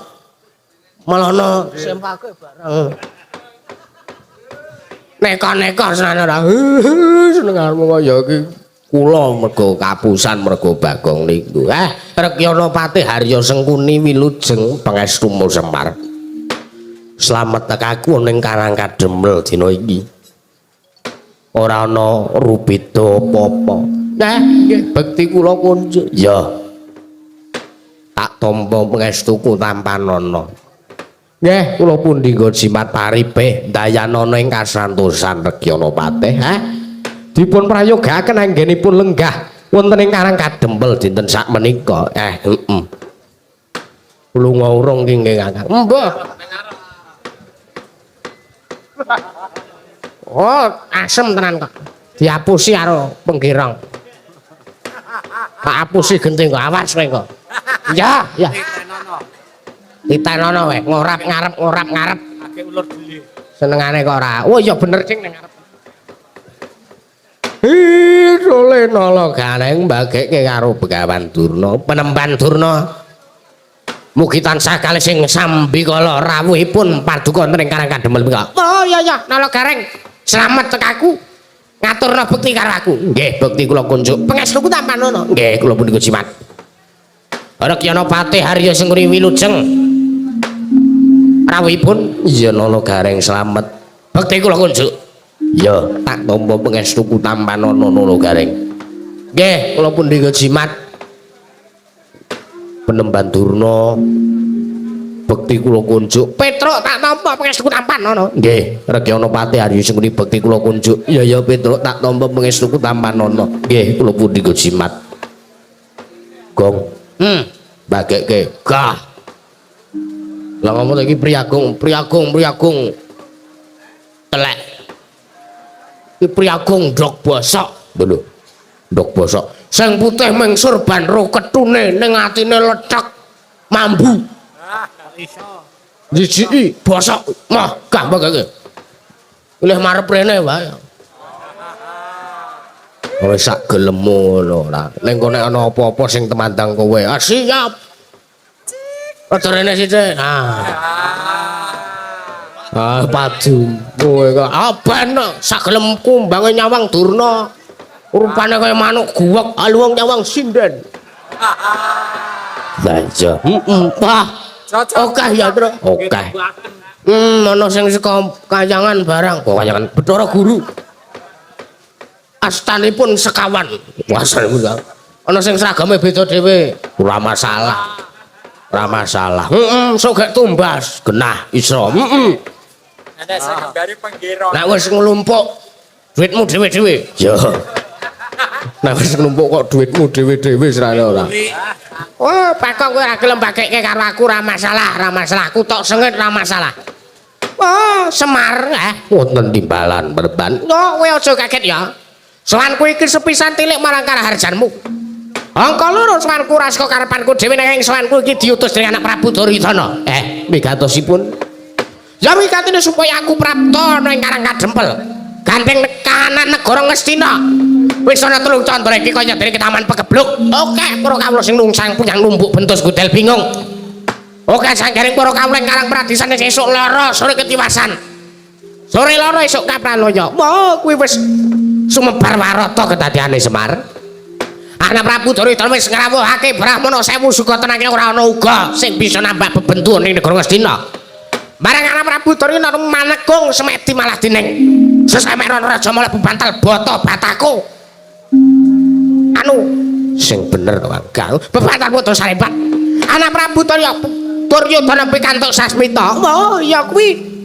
Malah ana sempake bareng. Neka-neka senane ora. Senenganmu kaya iki kula mergo kapusan mergo Bagong niku. Rekyana Patih Harya Sengkuni wilujeng pangestumu Semar. Slamet tekaku ning Karang Kademel dina iki. Ora ana rubeda apa-apa. Nggih bekti kula kunjuk. Ya. Tak tampa pangestuku tampanana. Nggih, kula pundi nggo jimat paripe ndayanana ing kasantosan Rekyana Patih, ha? Dipun prayogakaken anggenipun lenggah wonten ing Karang Kadempel dinten sakmenika. Heeh. Lunga urung ki nggih, Kakang. Mbah. Oh, asem tenan kok. Diapusi karo penggirong. Tak apusi genting kok, awas kowe kok. Ya, ya. Ditenono wae, ngorap ngarep ngorap ngarep. Akeh ulur dhewe. Senengane kok ora. Oh iya bener cing ning ngarep. Ih, sole nala gareng mbagekke karo Begawan Durna, penemban Durna. Mugi tansah kalih sing sambikala rawuhipun paduka wonten ing Karang Kademel menika. Oh iya iya, nala gareng. Slamet tekaku. Ngaturna bekti karo aku. Nggih, bekti kula kunjuk. Pangestuku tampanana. Nggih, kula punika jimat. Rekyana Patih Harya Sengkuni wilujeng. Rawuhipun iya nala gareng slamet. Bekti kula kunjuk. Ya, tak tampa pangestuku tampanana nala gareng. Nggih, kula pundi jimat. Penemban Durna bekti kula kunjuk. Petruk tak tampa pangestuku tampanana. Nggih, Rekyana Patih Harya Sengkuni bekti kula kunjuk. Ya ya Petruk tak tampa pangestuku tampanana. Nggih, kula pundi jimat. Gong. Bagekke. Gah. Lah ngomong iki Priagung, Priagung, Priagung. Telek. Iki Priagung ndok bosok. Lho. Ndok bosok. Sing putih ming surban ro ketune ning atine lethek mambu. Ah, iso. Jijiki bosok. Mah, gah bageke. Oleh marep rene wae. Wis sak gelemu ngono ora. Ning kono ana apa-apa sing temandang kowe. Ah siap. Aja rene sithik. Ah. Ah padu. Kowe kok ah ben sak gelem kumbange nyawang Durna. Rupane kaya manuk guwek aluwung nyawang sinden. Lah iya. Heeh. Wah. Cocok. Oke ya, Tru. Oke. Ana sing saka kayangan barang. Kok kayangan Bathara Guru. Astanipun sekawan. Wah, astanipun. Ana sing seragame beda dhewe. Ora masalah. Ora masalah. Heeh, sok gek tumbas, genah iso. Heeh. Enek sing gambare penggirong. Nek wis nglumpuk duitmu dhewe-dhewe. Ya. Nek wis nglumpuk kok duitmu dhewe-dhewe serane ora. Oh, Pakong kowe ora gelem bagekke karo aku ora masalah, ora masalah. Aku tok sengit ora masalah. Oh, Semar wonten timbalan perban. Oh, kowe aja kaget ya. Sowanku iki sepisan tilik marang karaharjanmu. Angka loro sowanku ora saka karepanku dhewe nanging sowanku iki diutus dening anak Prabu Duryudana. Wigatosipun. Ya wigatine supaya aku prapta ana ing Karang Kadempel. Gandeng kahanan negara Ngastina. Wis ana telung candra iki kaya dene ketaman pegebluk. Oke, para kawula sing nungsang punyang numbuk bentus gudel bingung. Oke, sanggaring para kawula ing Karang Pradisan esuk lara sore ketiwasan. Sore lara esuk kapraloya. Wah, kuwi wis sumebar warata kedadiane Semar. Anak Prabu Duryudana wis ngrawuhake Brahmana sewu suka tenange ora ana uga sing bisa nambah bebentuan ning negara Ngastina. Bareng anak Prabu Duryudana manekung semedi malah dening sesemeron raja malah bebantal bata bataku. Anu sing bener to Kang. Bebantal putra sarebat. Anak Prabu Duryudana pikantuk sasmita. Oh, ya kuwi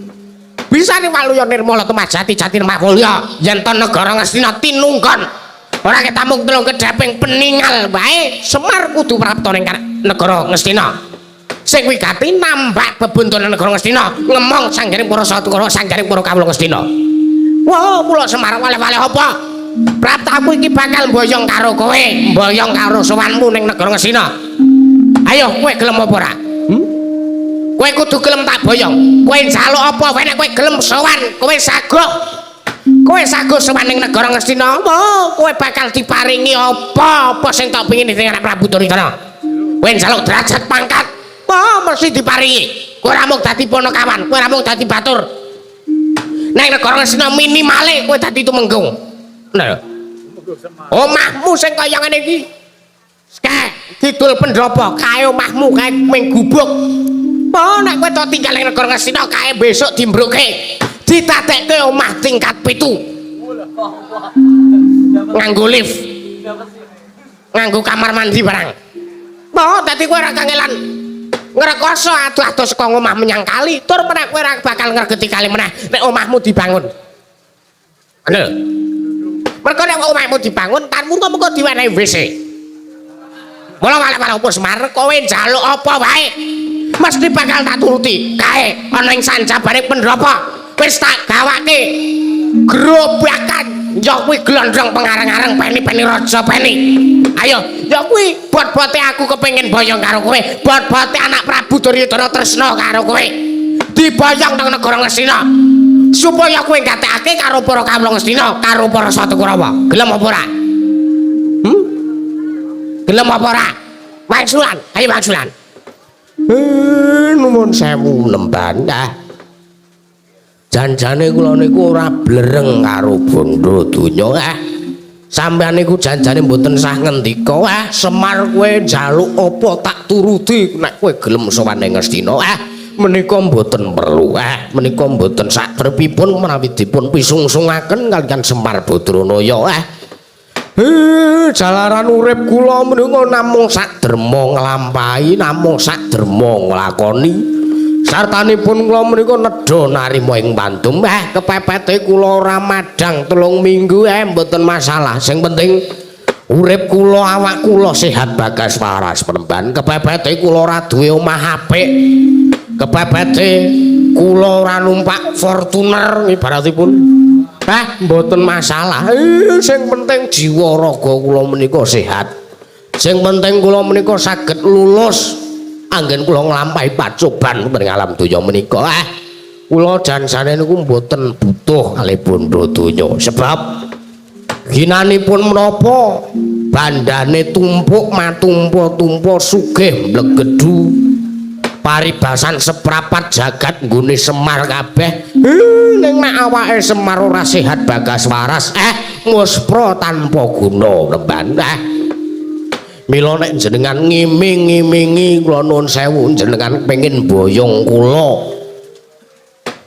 bisa nih waluya nirmala tumajati jati mawulya yen to negara Ngastina tinunggon ora ketamung telung kedhaping peningal wae Semar kudu prapta ning negara Ngastina sing wigati nambah bebuntunan negara Ngastina ngemong sanggaring para satukara sanggaring para kawula Ngastina. Wah, mula Semar wale-wale apa praptaku iki bakal mboyong karo kowe, mboyong karo sowanmu ning negara Ngastina. Ayo kowe gelem apa ora? Kowe kudu gelem tak boyong. Kowe njaluk apa wae nek kowe gelem sowan, kowe saguh. Kowe saguh sowan ning negara Ngastina. Oh, kowe bakal diparingi apa-apa sing tok pengin dening anak Prabu Duryudana. Kowe njaluk derajat pangkat, oh mesti diparingi. Kowe ora mung dadi ponokawan, kowe ora mung dadi batur. Ning negara Ngastina minimale kowe dadi tumenggung. Lho. Omahmu sing kaya ngene iki. Kae kidul pendopo, kae omahmu kae ming gubuk. Oh, nek kowe tok tinggal ning negara Ngastina kae besok dimbruke. Ditatekke omah tingkat 7. Nganggo lift. Nganggo kamar mandi barang. Oh, dadi kowe ora kangelan ngrekoso adoh-adoh saka omah menyang kali, tur meneh kowe ora bakal ngregeti kali meneh nek omahmu dibangun. Ngono lho. Mergo nek omahmu dibangun, tanmu mengko diwenehi WC. Mula wale-wale opo Semar, kowe njaluk apa wae mesti bakal tak turuti. Kae ana ing sanjabane pendopo wis tak gawake grobakan, ya kuwi glondong pengarang-arang peni-peni raja peni. Ayo, ya kuwi bot-bote aku kepengin boyong karo kowe, bot-bote anak Prabu Duryudana tresna karo kowe. Diboyong nang negara Ngastina supaya kowe gatekake karo para kawula Ngastina, karo para Satukurawa. Gelem apa ora? Gelem apa ora? Wangsulan, ayo wangsulan. Nuwun sewu lemban. Ah. Janjane kula niku ora blereng karo bondo donya. Ah. Sampeyan niku janjane mboten sah ngendika. Ah, Semar kowe njaluk apa tak turuti nek kowe gelem sowan ning Ngastina. Ah, menika mboten perlu. Ah, menika mboten sakrepipun menawi dipun pisungsungaken kaliyan Semar Badranaya. Ah. Jalaran urip kula menika namung sak derma nglampahi, namung sak derma nglakoni. Sartanipun kula menika nedha narima ing pandum. Kepepete kula ora madang 3 minggu mboten masalah. Sing penting urip kula, awak kula sehat bagas waras penemban. Kepepete kula ora duwe omah apik. Kepepete kula ora numpak Fortuner ibaratipun. Mboten masalah. Sing penting jiwa raga kula menika sehat. Sing penting kula menika saged lulus anggen kula nglampahi pacoban wonten alam donya menika. Kula jansane niku mboten butuh kalih bondo donya. Sebab ginanipun menapa bandane tumpuk matumpa-tumpa sugih mlegedu. Paribasan seprapat jagat nggone Semar kabeh. Ning nek awake Semar ora sehat bagas waras, muspra tanpa guna remban. Mila nek jenengan ngiming-ngimingi kula nuwun sewu jenengan pengin boyong kula.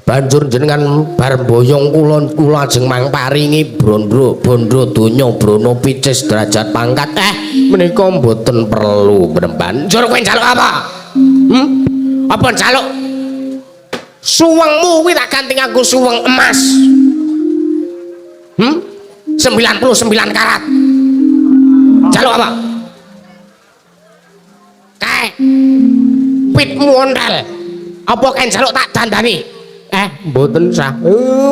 Banjur jenengan bar boyong kula, kula ajeng mangparingi bondo bondo donya brana picis derajat pangkat. Menika mboten perlu remban. Njur kowe njaluk apa? Apa njaluk suwengmu kuwi tak ganti nganggo suweng emas. 99 karat. Njaluk apa? Kae. Pitmu ontel. Apa kae njaluk tak dandani? Mboten sah.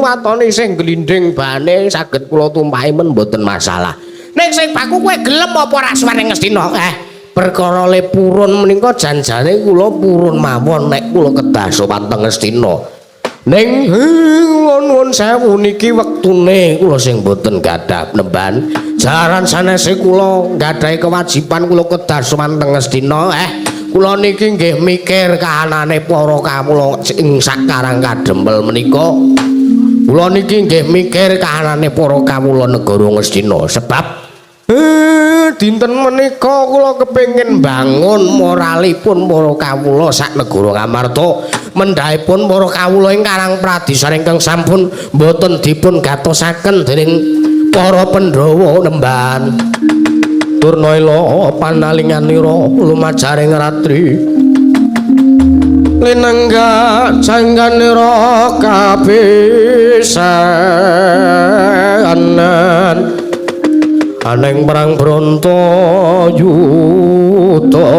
Watone sing glinding bane saged kula tumpahi men mboten masalah. Ning sing baku kowe gelem apa ora sowan ning Ngastina? Perkara le purun menika janjane kula purun mawon nek kula kedah sowan teng Ngastina. Ning kula nuwun sewu niki wektune kula sing mboten gadah nemban. Jaran sanese kula nggadahi kewajiban kula kedah sowan teng Ngastina. Kula niki nggih mikir kahanane para kawula ing sakarang kadempel menika. Kula niki nggih mikir kahanane para kawula negara Ngastina sebab dinten menika kula kepengin bangun moralipun para kawula sak negara Ngamarta, mendhahipun para kawula ing Karang Pradisan ingkang sampun boten dipun gatosaken dening para Pandhawa nemban. Durna ila panalinganira lumajaring ratri linenggak jangganira kabisanan aneng perang Bronto yuda.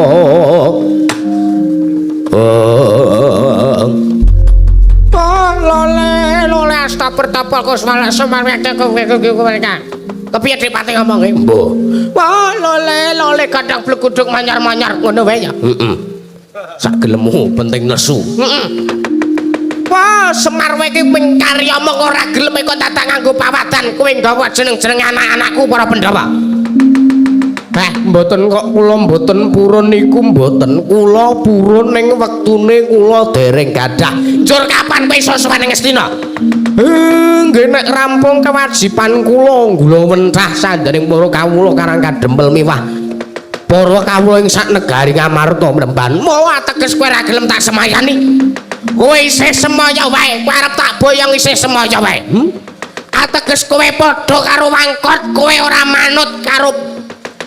Lole lole asta pertapal kusmala semar kepiye Dipati ngomong e? Mbuh. Wah, lole lole kadang bleguduk manyar-manyar ngono wae ya. Heeh. Sak gelemu penting nesu. Heeh. Wah, Semar kowe iki ping karya mung ora gelem kok datang nganggo pawadan kowe nggawa jeneng-jeneng anak-anakku para Pandhawa. Mboten kok kula mboten purun niku mboten. Kula purun ning wektune kula dereng gadah. Njur kapan kowe iso sowan ning Ngastina? Nggih nek rampung kewajiban kula nggula wentah sandering para kawula Karang Kadempel miwah para kawula ing sak negari Ngamarta mremban. Mowa teges kowe ora gelem tak semayani. Kowe isih semaya wae, kowe arep tak boyong isih semaya wae. Ateges kowe padha karo wangkot, kowe ora manut karo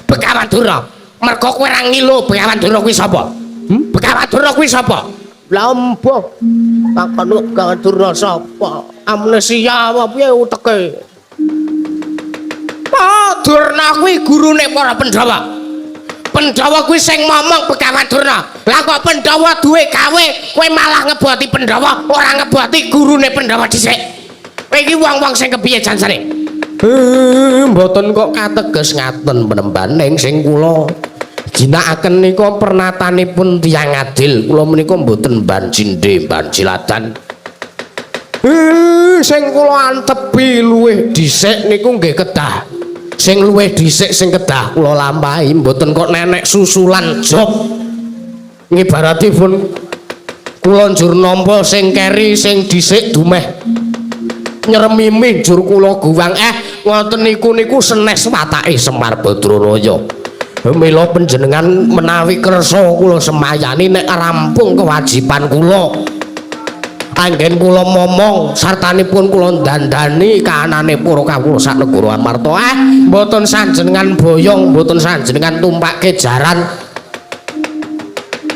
Begawan Durna. Mergo kowe ora ngilu Begawan Durna kuwi sapa? Begawan Durna kuwi sapa? Lah embuh. Takon Begawan Durna sapa? Amnesia apa piye uteke? Oh, Durna kuwi gurune para Pandhawa. Pandhawa kuwi sing momong Begawan Durna. Lah kok Pandhawa duwe gawe, kowe malah ngeboti Pandhawa, ora ngeboti gurune Pandhawa dhisik. Kowe iki wong-wong sing kepiye jansane? Mboten kok kateges ngaten penemban ning sing kula ginakaken nika pernatanipun tiyang adil. Kula menika mboten banjinde banjiladan. Sing kula antepi luwih dhisik niku nggih kedah. Sing luwih dhisik sing kedah kula lampahi mboten kok nenek susulan job. Ngibaratipun kula njur nampa sing keri sing dhisik dumeh nyeremimi njur kula guwang. Ngoten niku niku senes watake Semar Badraraya. Mila panjenengan menawi kersa kula semayani nek rampung kewajiban kula. Anggen kula momong sartanipun kula dandani kahanane para kawula sak negara Amarta. Mboten sanjenengan boyong, mboten sanjenengan tumpakke jaran.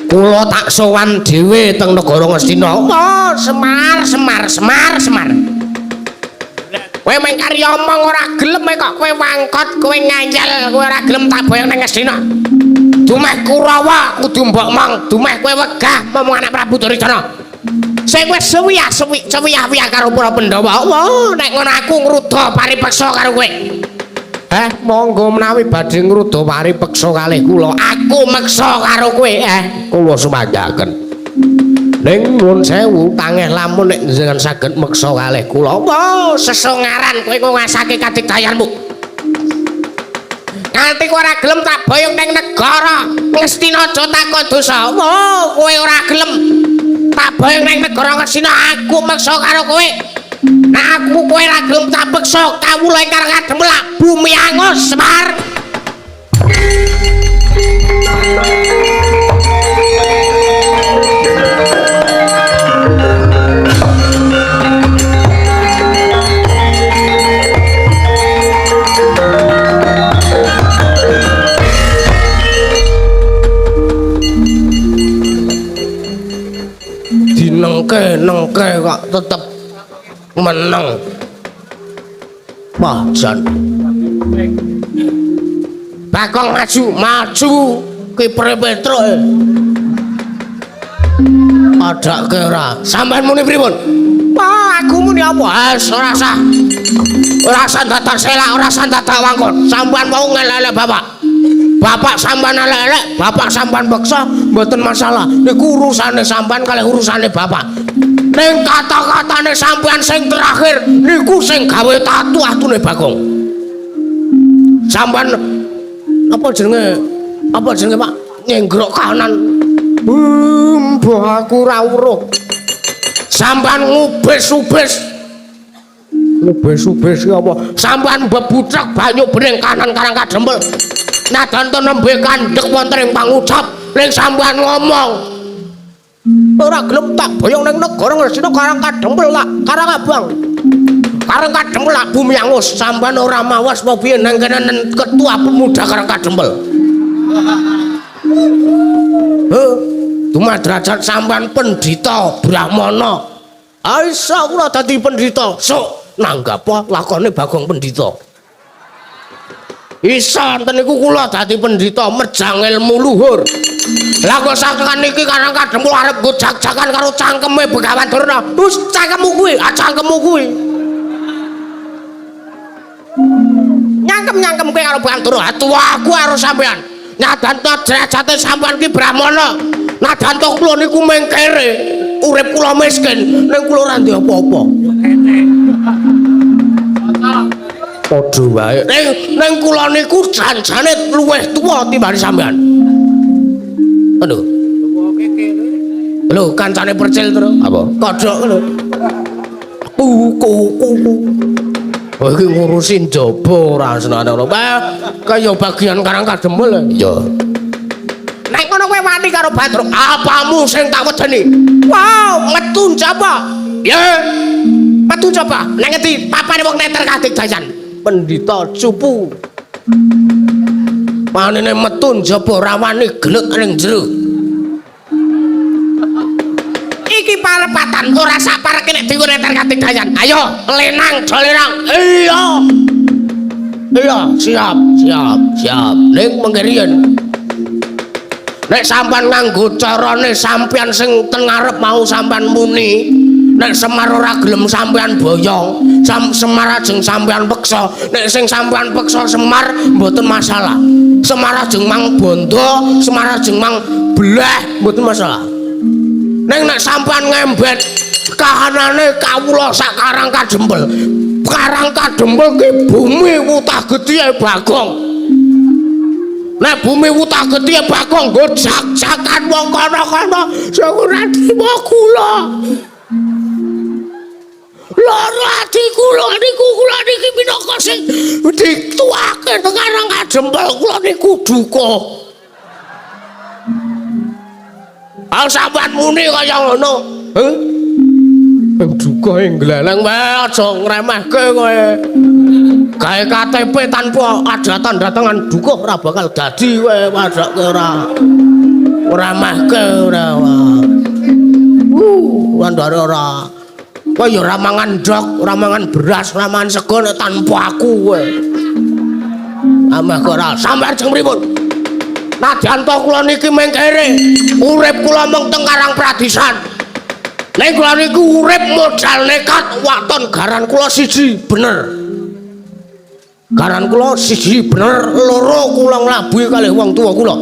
Kula tak sowan dhewe teng negara Ngastina. Oh, Semar, Semar, Semar, Semar. Kowe mung karya omong ora gelem kok kowe wangkot, kowe ngayal, kowe ora gelem tak boyong nang Ngastina. Dumeh Kurawa kudu mbok mong, dumeh kowe wegah momong anak Prabu Duryudana. Sing wis suwiyah-wiyah karo para Pandhawa. Wah, nek ngono aku ngruda paripeksa karo kowe. Monggo menawi badhe ngruda paripeksa kalih kula, aku meksa karo kowe. Kula sumanggaaken. Ning nuwun sewu tangeh lamun nek njenengan saged meksa kalih kula. Wah, sesongaran kowe nguwasake kadigdayanmu. Nganti kowe ora gelem tak boyong ning negara Ngastina aja takon dosa. Wah, kowe ora gelem tak boyong ning negara Ngastina, aku meksa karo kowe. Nek aku kowe ora gelem tak peksa kawula ingkang kademel bumi angus Semar. Dinengke nengke kok tetep meneng. Wah, jan. Bagong maju, maju kipere Petruk. Padake ora. Sampeyan muni pripun? Aku muni apa? Ah, ora usah. Ora usah dadak selak, ora usah dadak wangkon. Sampeyan mau ngelek-elek bapak. Bapak sampean elek-elek, bapak sampean beksa mboten masalah. Niku urusane sampean kalih urusane bapak. Ning kata-katane sampean sing terakhir niku sing gawe tatu atune Bagong. Sampean apa jenenge? Apa jenenge, Pak? Nyenggrok kanan. Mbah aku ora weruh. Sampean ngubes-ubes. Ngubes-ubes ki apa? Sampean bebucek banyu bening kanan Karang Kadempel. Nadan to nembe kandhek wonten ing pangucap ning sampean ngomong. Ora gelem tak boyong ning negara Ngastina Karang Kadempel lak, Karang Abang. Karang Kadempel lak bumi angus. Sampean ora mawas apa piye nang kene ketua pemuda Karang Kadempel. Heh, dumadrajat sampean pendhita Brahmana. Aisyah kula dadi pendhita. Sok nanggap lakone Bagong pendhita. Isa enten niku kula dadi pendhita mejang ilmu luhur. Lah kok sakekan niki Karang Kadempel arep nggo jak-jakan karo cangkeme Begawan Durna. Wis cangkemmu kuwi, ah cangkemmu kuwi. Nyangkem-nyangkem kowe karo Begawan Durna. Tuwa aku karo sampean. Nyadan to derajate sampean ki Brahmana. Nadan to kula niku mengkere. Urip kula miskin, ning kula ora ndek apa-apa. Padha wae. Ning kula niku janjane luwih tuwa timbang sampean. Aduh. Lho, kancane percil to. Apa? Kodhok lho. Ku ku ku. Oh iki ngurusi njaba ora senane ora. Wah, kaya bagian Karang Kadempel. Iya. Nek ngono kowe wani karo Badruk, apamu sing tak wedeni? Wow, metu njaba. Ya. Metu njaba. Nang ngendi papane wong neter kadigdayan? Pendhita cupu. Panene metu njaba ora wani gelut ning jero. Iki parepatan ora sak pareke nek dienggo neter kadigdayan. Ayo, lenang, do lenang. Iya. Iya, siap, siap, siap. Ning mengke riyen. Nek sampean nganggo carane sampean sing teng ngarep mau sampean muni, nek Semar ora gelem sampean boyong, Semar ajeng sampean peksa. Nek sing sampean peksa Semar mboten masalah. Semar ajeng mang bondo, Semar ajeng mang bleh mboten masalah. Ning nek sampean ngembet kahanane kawula sak Karang Kadempel. Karang Kadempel ki bumi wutah getih Bagong. Nek bumi wutah getih Bagong nggo jak-jakan wong kono-kono sing ora trima kula. Lara ati kula niku kula niki minangka sing dituake teng Karang Kadempel kula niku duka. Ah sampean muni kaya ngono. Heh? Duka ing gleleng wae aja ngremehke kowe. Gawe KTP tanpa ada tanda tangan duka ora bakal dadi kowe padake ora. Ngremehke ora. Wandare ora. Kowe ya ora mangan ndok, ora mangan beras, ora mangan sego nek tanpa aku kowe. Ameh kok ora. Sampeyan jeng pripun? Nadyan to kula niki mengkere, urip kula mung teng Karang Pradisan. Ning kula niku urip modal nekat waton garan kula siji bener. Garan kula siji bener, loro kula nglabuhi kalih wong tuwa kula.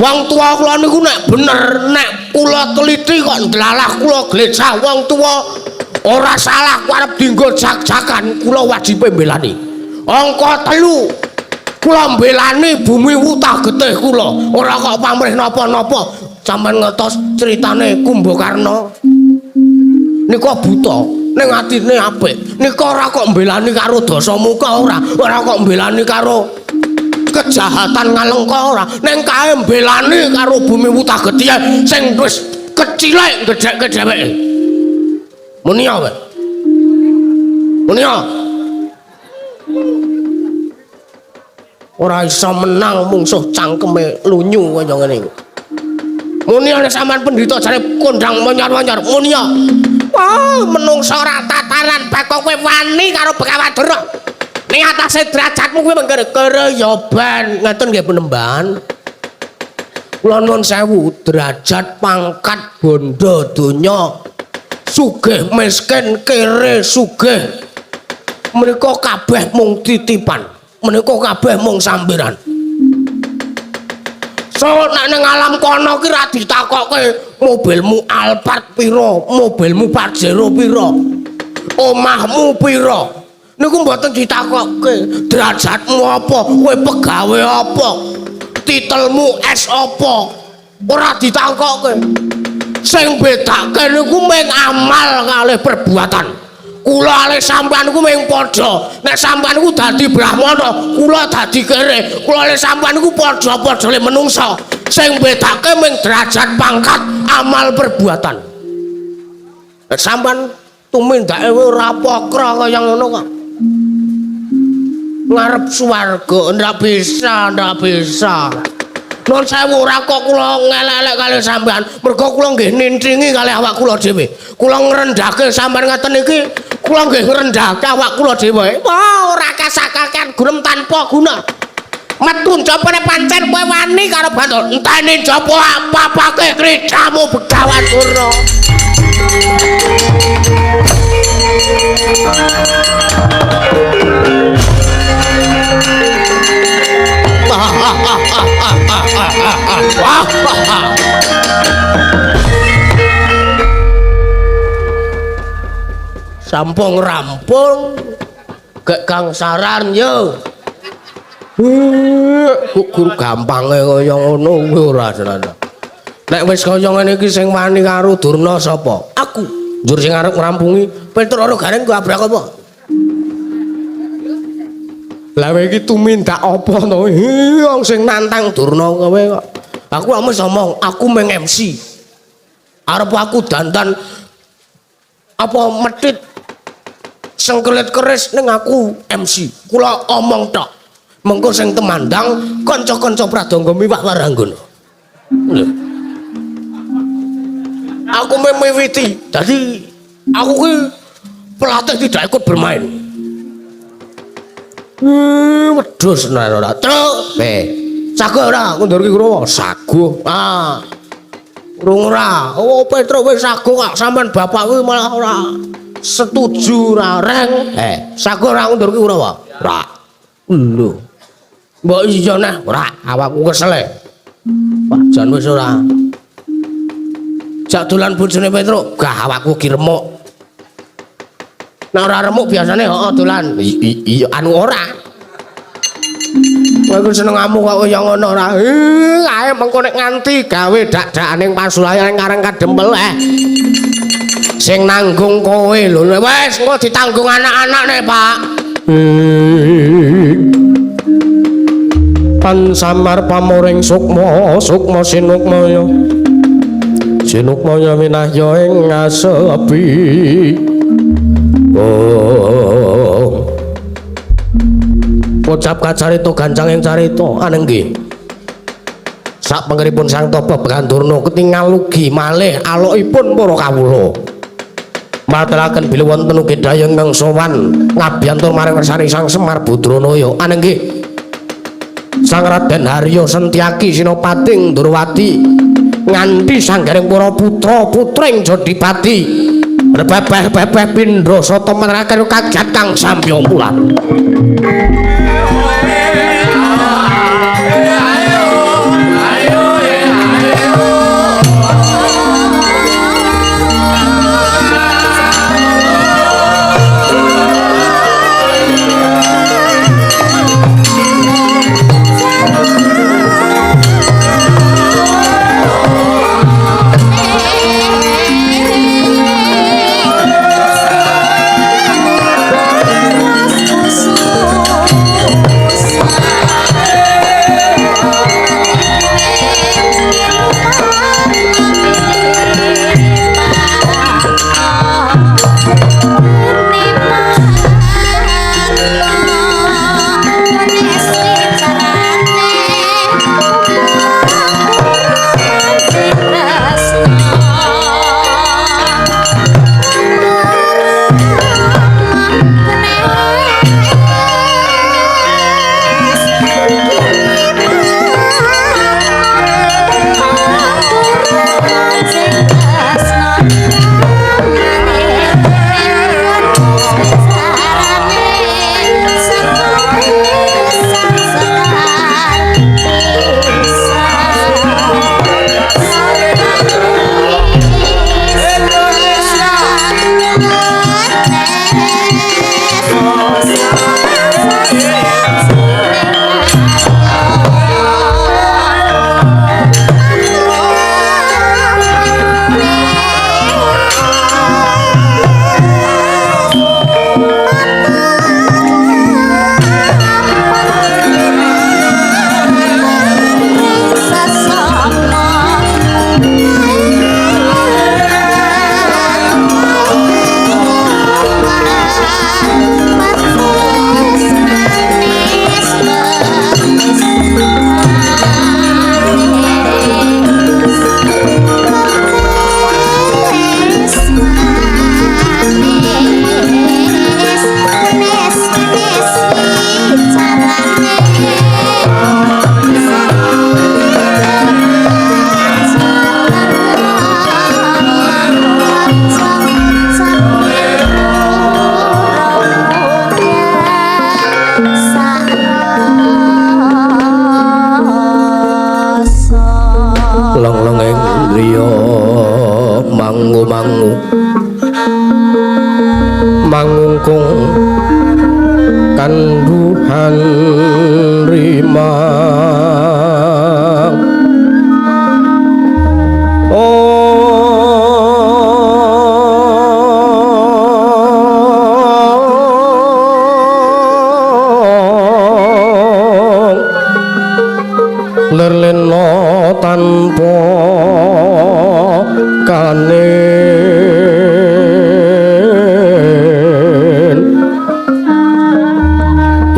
Wong tuwa kula niku nek bener, nek kula teliti kok ndlalah kula glecah wong tuwa ora salah ku arep dienggo jak-jakan, kula wajibe mbelani. Angka 3 kula mbelani bumi wutah getih kula, ora kok pamrih napa-napa. Sampeyan ngertos critane Kumbakarna nika buta ning atine apik. Nika ora kok mbelani karo Dasamuka ora, ora kok mbelani karo kejahatan Ngalengka ora, ning kae mbelani karo bumi wutah getih sing wis kecilek gedhekke dheweke. Muni ya kowe? Muni ya? Ora iso menang mungsuh cangkeme lunyu kaya ngene iku. Muni ana sampean pendhita jare kondang monyar-monyar. Muni ya. Wah, menungsa ora tataran Bagong kowe wani karo Begawan Durna. Ning atase derajatmu kuwi mengkere-kere ya ben ngeten nggih penemban. Kula nuwun sewu, derajat pangkat bondo donya Sugih miskin kere sugih menika kabeh mung titipan, menika kabeh mung sambiran. So nek ning alam kono ki ra ditakokke mobilmu Alphard pira, mobilmu Pajero pira, omahmu pira. Niku mboten ditakokke, derajatmu apa, kowe pegawe apa, titelmu S apa, ora ditakokke. Sing bedake niku mung amal kalih perbuatan. Kula kalih sampean niku mung padha. Nek sampean niku dadi brahmana, kula dadi kere. Kula kalih sampean niku padha-padha le menungsa. Sing bedake mung derajat pangkat, amal perbuatan. Nek sampean tumindake ora pokra kaya ngono kok. Ngarep swarga ndak bisa, ndak bisa. Nun sewu ora kok kula ngelek-elek kalih sampean, mergo kula nggih nintingi kalih awak kula dhewe. Kula ngrendhake sampean ngaten iki, kula nggih ngrendhake awak kula dhewe. Wah, ora kasakaken gunem tanpa guna. Metu njaba nek pancen kowe wani karo bantul, enteni njaba apa-apake kricamu Begawan Durna. Sampung rampung gek kangsaran yo. Guru gampange kaya ngono kuwi ora jelas. Nek wis kaya ngene iki sing wani karo Durna sapa? Aku. Njur sing arep ngrampungi Petruk karo Gareng ku abrak apa? Lah kowe iki tumindak apa to? Wong sing nantang Durna kowe kok. Aku wis ngomong, aku mung MC. Arep aku dandan apa medhit sengkelit keris ning aku MC. Kula omong tok. Mengko sing temandang kanca-kanca pradangga miwah waranggana. Lho. Aku miwiti. Dadi aku ki pelatih tidak ikut bermain. Wedhus ora. Truk. Be. Sago ora ngundurke Kurawa? Sago. Ah. Urung ora. Oh, Petruk wis sago kok sampean bapak kuwi malah ora setuju ora reng. Sago ora ngundurke Kurawa? Ora. Lho. Mbok iya nah, ora awakku kesel e. Wah, jan wis ora. Jak dolan bojone Petruk, gah awakku ki remuk. Nek ora remuk biasane heeh dolan. Iya anu ora. Kowe iku seneng ngamuk kok kaya ngono ora. Ae mengko nek nganti gawe dak-dakane pasulayan karang kadempel Sing nanggung kowe lho. Wis engko ditanggung anak-anakne, Pak. Pan samar pamoring sukma, sukma sinukmaya. Sinukmaya winahya ing ngasepi. Oh. Pocap kacarita gancang ing carita anenggih. Sak pengeripun Sang Tapa Began Durna ketingal ugi malih alokipun para kawula. Matelaken bilih wonten ugi dayang ingkang sowan ngabiyantur maring kersane Sang Semar Badranaya anenggih. Sang Raden Harya Sentyaki Sinopating Ndurwati nganti sanggaring para putra putring Jodipati rebebeh-bebeh pindha sata meneraken kaget kang samya mulat. Ras usul. Tanduhan rimang ong lerlena tanpa kanen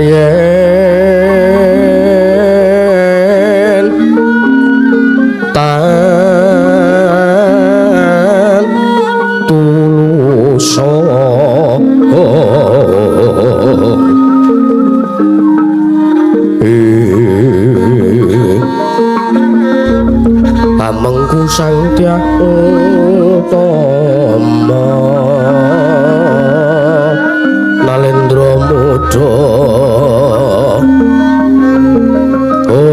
yen tan tulusa Pamengku Sang Dyah Utama Nalendra Muda Ong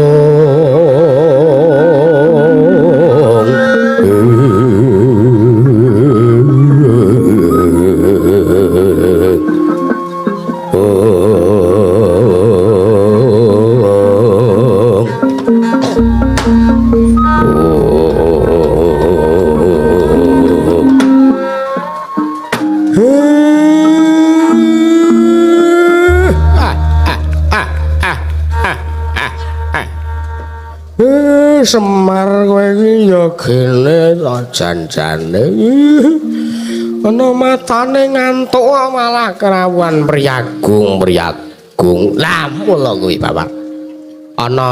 Ong Semar kowe iki ya gene to jan-jane. Ana matane ngantuk kok malah kerawuan priyagung-priyagung. Lah mula kuwi Bapak. Ana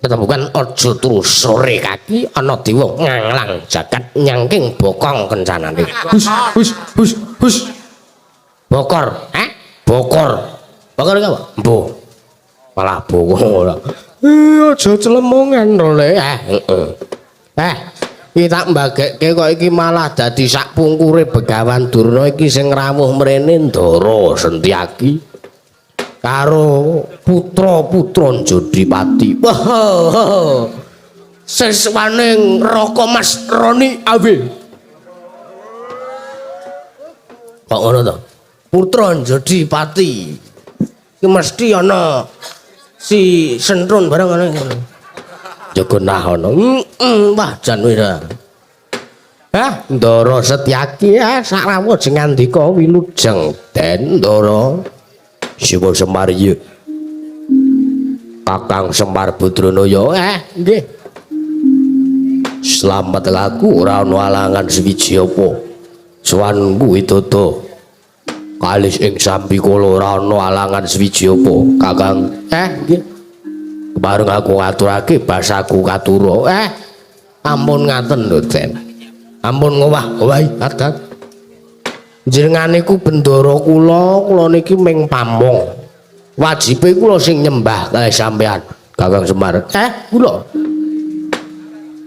ketembukan aja turu sore kaki ana dewa nganglang jagat nyangking bokong kencanane. Hus hus hus hus. Bokor, eh? Bokor. Bokor iki apa? Mbuh. Malah bokong ora. Aja celemongan to, Le. Heeh. Iki tak mbagekke kok iki malah dadi sak pungkure Begawan Durna iki sing rawuh mrene Ndara Sentyaki karo putra-putra Jodipati. Wah. Siswaning Raka Mas Roni Awe. Kok ngono to? Putra Jodipati. Iki mesti ana si Sentrun bareng ngono. Jaga nah ana. Wah jan wis. Hah, Ndara Setyaki sak rawuh jeng ngandika wilujeng Den Ndara. Siwa Semar iya. Kakang Semar Badranaya. Nggih. Slamet laku ora ana alangan sewiji apa. Sowanku widodo. Kalis ing sambikala ora ana alangan sewiji apa, Kakang. Nggih. Kepareng aku ngaturake basaku katura. Ampun ngaten lho, Den. Ampun ngowah-owahi adat. Jenengan niku bendara kula, kula niki ming pamong. Wajibe kula sing nyembah kalih sampean, Kakang Semar. Kula.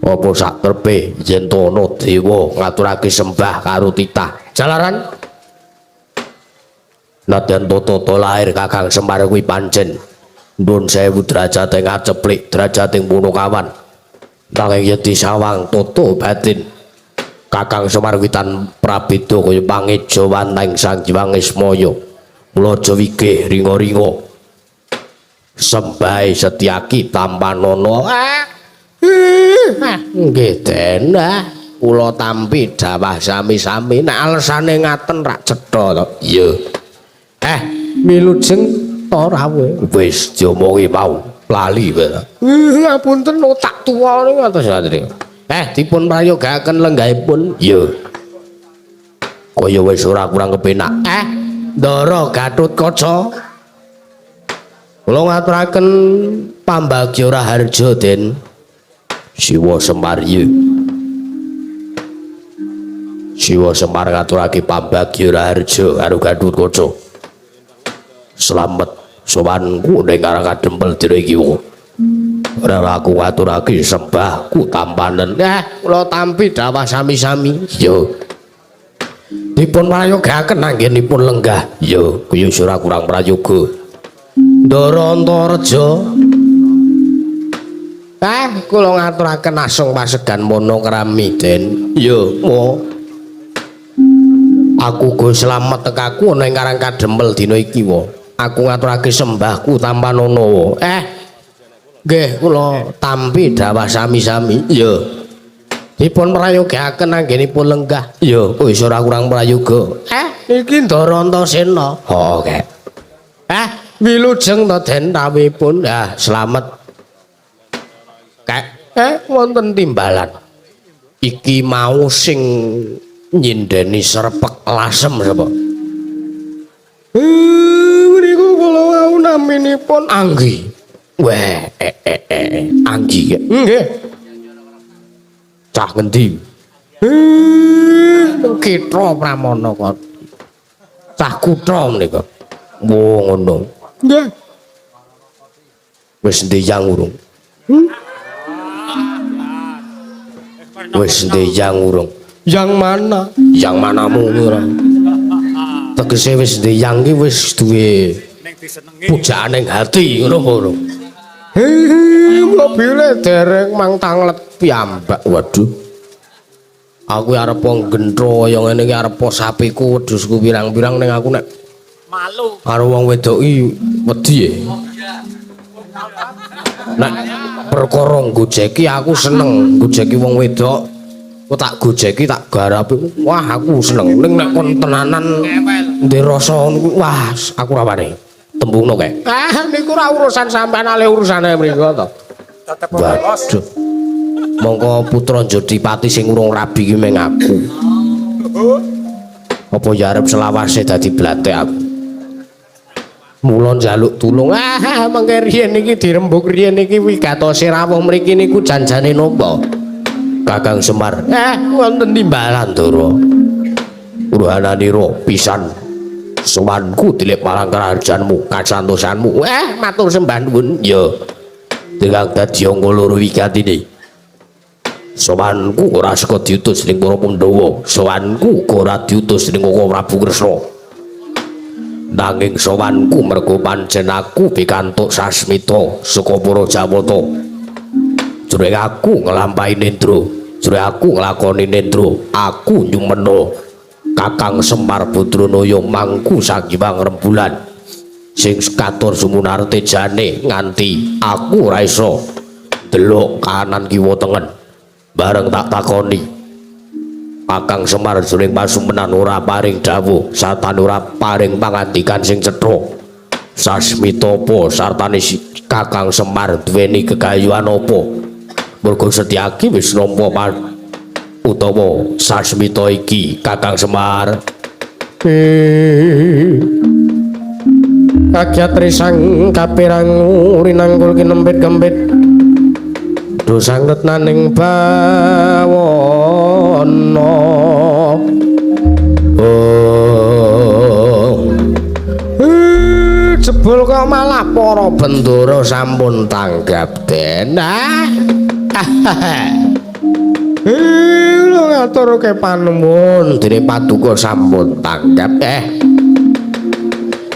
Apa sak trepe yen to ana dewa ngaturake sembah karo titah. Jalaran nadyan toto lahir Kakang Semar kuwi pancen ndun sewu derajate ngaceplik derajate punakawan. Nanging yen disawang toto batin Kakang Semar kuwi tan prabeda kaya pangeja wanteng Sang Hyang Ismaya. Mula aja wigih ringa-ringa. Sembahe Setyaki tampanana. Nggih Den, kula tampi dawah sami-sami. Nek alesane ngaten rak cetha to. Iya. Milujeng to rawuhe. Wis diomongi mau lali kowe. Ngapunten otak tuwa niku atus satri. Dipun prayogakaken lenggahipun. Iya. Kaya wis ora kurang kepenak. Ndara Gatotkaca. Kula ngaturaken pambagya raharja, Den. Siwa Semar iya. Siwa Semar ngaturake pambagya raharja karo Gatotkaca. Slamet sowanku ning Karang Kadempel dina iki. Ora aku ngaturake sembahku tampanen. Kula tampi dawah sami-sami. Iya. Dipun prayogakaken anggenipun lenggah. Iya, kuwi ora kurang prayoga. Ndara Antareja. Kula ngaturaken asung pasegan mono krami, Den. Iya, mo. Aku go slamet tekaku ana ing Karang Kadempel dina iki, wo. Aku ngaturake sembahku tampanana. Nggih kula tampi dawah sami-sami. Iya. Dipun prayogaken anggenipun lenggah. Iya, wis ora kurang prayoga. Niki Ndara Antasena. Heeh, kek. Wilujeng to Den rawuhipun. Ah, slamet. Kek, wonten timbalan. Iki mau sing nyindeni serpek lasem sapa? Mriku kula wau naminipun Anggi. Weh, Anggi. Nggih. Cah ngendi? Kitra Pramana kok. Cah kutha menika. Wo ngono. Nggih. Wis ndeyang urung? Wis ndeyang urung? Yang mana? Yang manamu ora? Tegese wis ndeyang ki wis duwe Ning disenengi. pujaan ing hati ngono apa urung? Hehe, mobile dereng mang tanglet piyambak. Waduh. Aku arep gentro kaya ngene iki arep sapiku wedhusku pirang-pirang ning aku nek Malu. karo wong wedok iki wedi e. Nek perkara gojeki aku seneng gojeki wong wedok. Kok tak gojeki tak garapi. Wah, aku seneng. Ning nek kon tenanan ndek rasa ngono kuwi, wah, aku ora wani. Tembungno kae. Ah, niku ora urusan sampean ale urusane mriku to. Tetep polos. Waduh. Mongko putra Jodipati sing urung rabi ki meng aku. Apa ya arep selawase dadi blathek aku. Mula njaluk tulung. Ah, mengke riyen iki dirembug riyen iki wigatose rawuh mriki niku janjane napa? Kakang Semar. Wonten timbalan Ndara. Urhananira pisan. Sowanku dilip marang kerajaanmu, kasantosanmu. Matur sembah nuwun. Ya. Dengan dadi angka loro wigatine. Sowanku ora saka diutus dening para Pandhawa, sowanku ora diutus dening Koko Prabu Kresna. Nanging sowanku mergo pancen aku pikantuk sasmita saka para Jawata. Jroning aku nglampahi nendra, jroning aku nglakoni nendra, aku nyumena Kakang Semar Badranaya mangku Sang Hyang Rembulan sing katur sumunarte jane nganti aku ora iso delok kanan kiwa tengen. Bareng tak takoni Kakang Semar jroning pasumenan ora paring dawuh sartane ora paring pangandikan sing cetha. Sasmita apa sartane Kakang Semar duweni gegayuhan apa? Mergo Setyaki wis nampa utawa sasmita iki Kakang Semar. Kagyat risang kapirang rinanggul kinempit-kempit dosang retnaning bawana. Oh. Jebul kok malah para bendara sampun tanggap den. Lho ngaturke panuwun dene paduka sampun tanggap.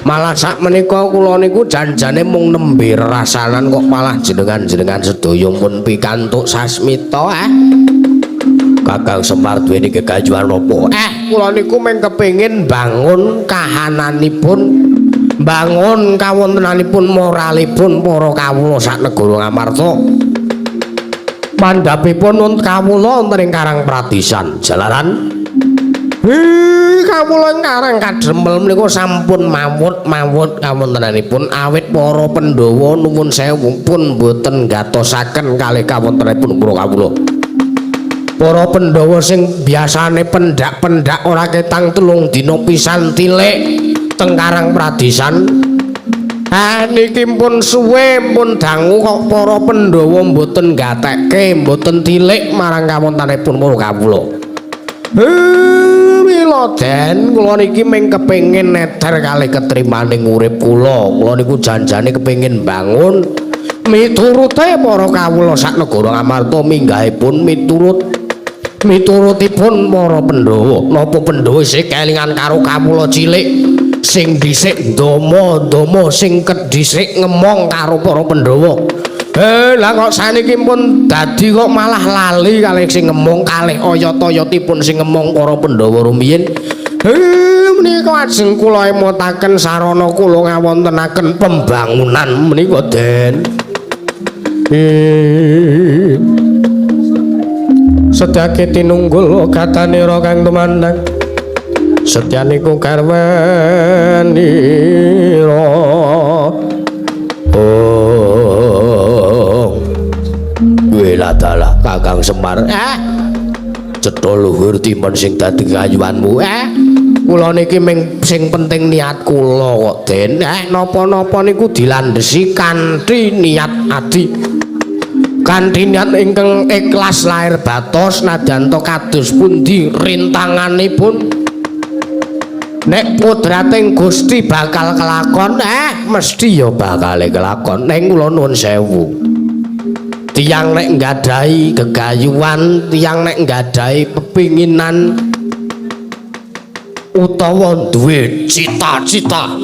Malah sak menika kula niku janjane mung nembe rerasanan kok malah jenengan-jenengan sedaya pun pikantuk sasmita. Kakang Semar duweni gegayuhan apa? Kula niku mung kepengin bangun kahananipun, bangun kawontenanipun moralipun para kawula sak negara Ngamarta. Mandhapipun nun kawula wonten ing Karang Pradisan jalaran. Kawula ing Karang Kadremel menika sampun mawut-mawut kawontenanipun awit para Pandhawa nuwun sewu pun boten gatosaken kalih kawontenanipun para kawula. Para Pandhawa sing biasane pendak-pendak ora ketang 3 dina pisan tilik teng Karang Pradisan. Niki pun suwe pun dangu kok para Pandhawa mboten gatekke, mboten tilik marang kawontenanipun para kawula. Mila den kula niki mung kepengin neder kalih ketrimaning urip kula. Kula niku janjane kepengin bangun miturute para kawula sak negara Ngamarta minggahipun miturutipun para Pandhawa. Napa Pandhawa isih kelingan karo kawula cilik sing dhisik ndama-ndama sing kedhisik ngemong karo para Pandhawa. Lah kok saniki pun dadi kok malah lali kalih sing ngemong kalih oyot-oyotipun sing ngemong para Pandhawa rumiyin. Menika menika ajeng kula emotaken sarana kula ngawontenaken pembangunan menika, Den. Setyake tinunggul katanira kang tumandang. Setyaniku garwanira. Oh. Weladalah Kakang Semar. Cetha luhur timun sing dadi kayuwanmu. Kula niki ming sing penting niat kula kok, Den. Napa-napa niku dilandhesi kanthi niat adi. Kanthi niat ingkang ikhlas lahir batos nadyan ta kados pundi rintanganipun. Nek kodrating Gusti bakal kelakon, mesti ya bakal kelakon. Ning kula nuwun sewu. Tiyang nek nggadahi gegayuhan, tiyang nek nggadahi pepinginan utawa duwe cita-cita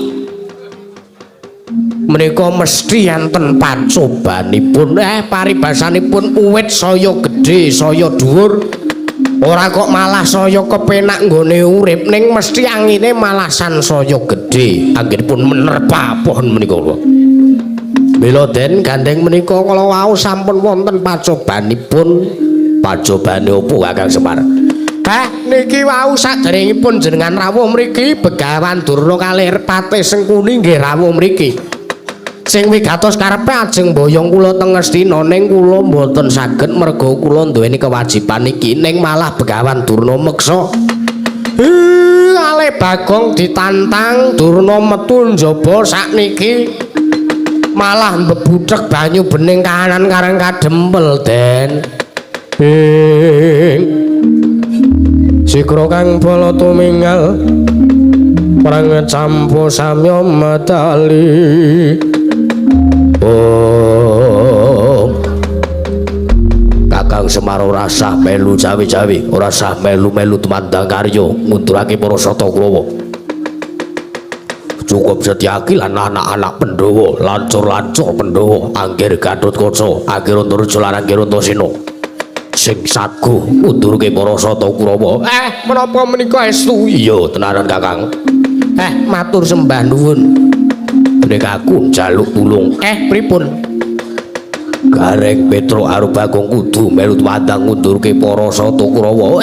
menika mesti enten pacobanipun. Paribasanipun uwit saya gedhe, saya dhuwur, ora kok malah saya kepenak nggone urip, ning mesti angine malah sansaya gedhe anggenipun menerpa pohon menika. Mila Den gandeng menika kala wau sampun wonten pacobanipun. Pacobane opo Kakang Semar? Niki wau saderengipun jenengan rawuh mriki Begawan Durna kalih Patih Sengkuni nggih rawuh mriki. Sing wigatos karepe ajeng mboyong kula teng Ngastina, ning kula mboten saged merga kula nduweni kewajiban iki, ning malah Begawan Durna meksa. Kalih Bagong ditantang Durna metu njaba sakniki malah mbebuthek banyu bening kahanan karang kadempel, Den. Sikra kang bala tumingal perang campo samya medali. Oh. Kakang Semar ora sah melu jawi-jawi, ora sah melu-melu tumandang karya ngundurake para sata Kurawa. Cukup Setyaki lan anak-anak Pandhawa, lancur-lancur Pandhawa, Anggir Gatotkaca, Anggir Antareja lan Anggir Antasena. Sing saguh ngundurke para sata Kurawa. Menapa menika estu? Iya, tenanan Kakang. Matur sembah nuwun. Menika aku njaluk tulung. Pripun? Gareng Petruk karo Bagong kudu melu tumandang ngundurke para sata Kurawa.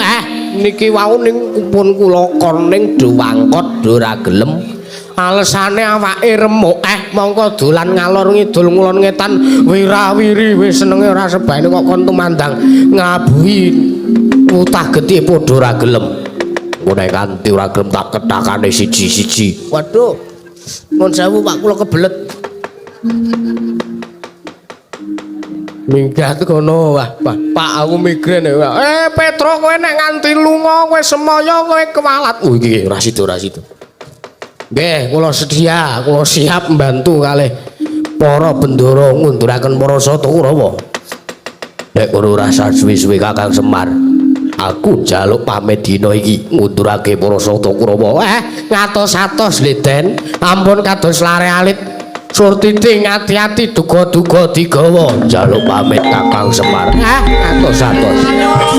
Niki wau ning pun kula kon ning do wangkot do ora gelem. Alesane awake remuk. Mongko dolan ngalor ngidul ngulon ngetan wirawiri wis senenge ora sebaene kok kon tumandang ngabuhi utah getih padha ora gelem. Engko nek kanthi ora gelem tak kethakane siji-siji. Waduh. Nuwun sewu Pak, kula kebelet. Minggat kono. Wah, Pak aku migrain ya. Petro kowe nek nganti lunga kowe semaya kowe kewalat. Oh iki ora sida, ora sida. Nggih, kula sedia, kula siap mbantu kalih para bendara ngunduraken para sata Kurawa. Nek kono ora suwi-suwi Kakang Semar, aku njaluk pamit dina iki ngundurake para sata Kurawa. Ngatos-atos lho, Den. Ampun kados lare alit. Surtiti ngati-ati duga-duga digawa. Njaluk pamit Kakang Semar. Ngatos-atos. Yes.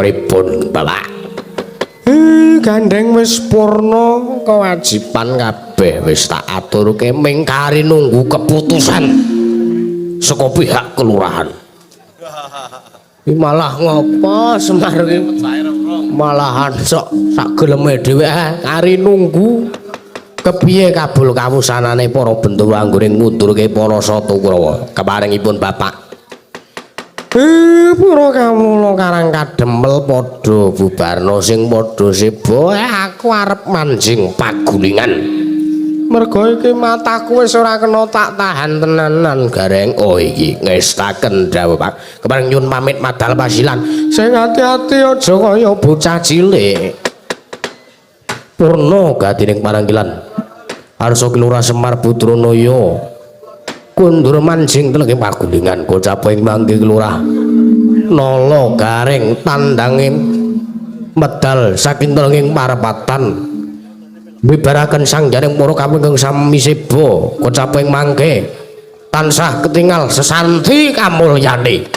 Pripun, Bapak? Gandeng wis purna kewajiban kabeh wis tak aturke ming kari nunggu keputusan saka pihak kelurahan. Iki malah ngopo Semar iki? Malahan sok sak geleme dhewe kari nunggu kepiye kabul kawusanane para Bendoro anggone ngundurke para Sata Kurawa. Keparingipun Bapak. Para kawula karang kademel padha bubarna sing padha seba, aku arep manjing pagulingan. Merga iki mataku wis ora kena tak tahan tenanan gareng. Oh iki ngestaken dawuh Pak. Kepareng nyuwun pamit madal pasilan. Sing ati-ati aja kaya bocah cilik. Purna gatining panangkilan. Arsa Kilurah Semar Putranaya. Kundur manjing telenging pagulingan kocap ing mangke kelurah nala gareng tandange medal saking telenging parepatan mibaraken sangjaring para kawula ingkang sami seba kocap ing mangke tansah ketingal sesanti kamulyane.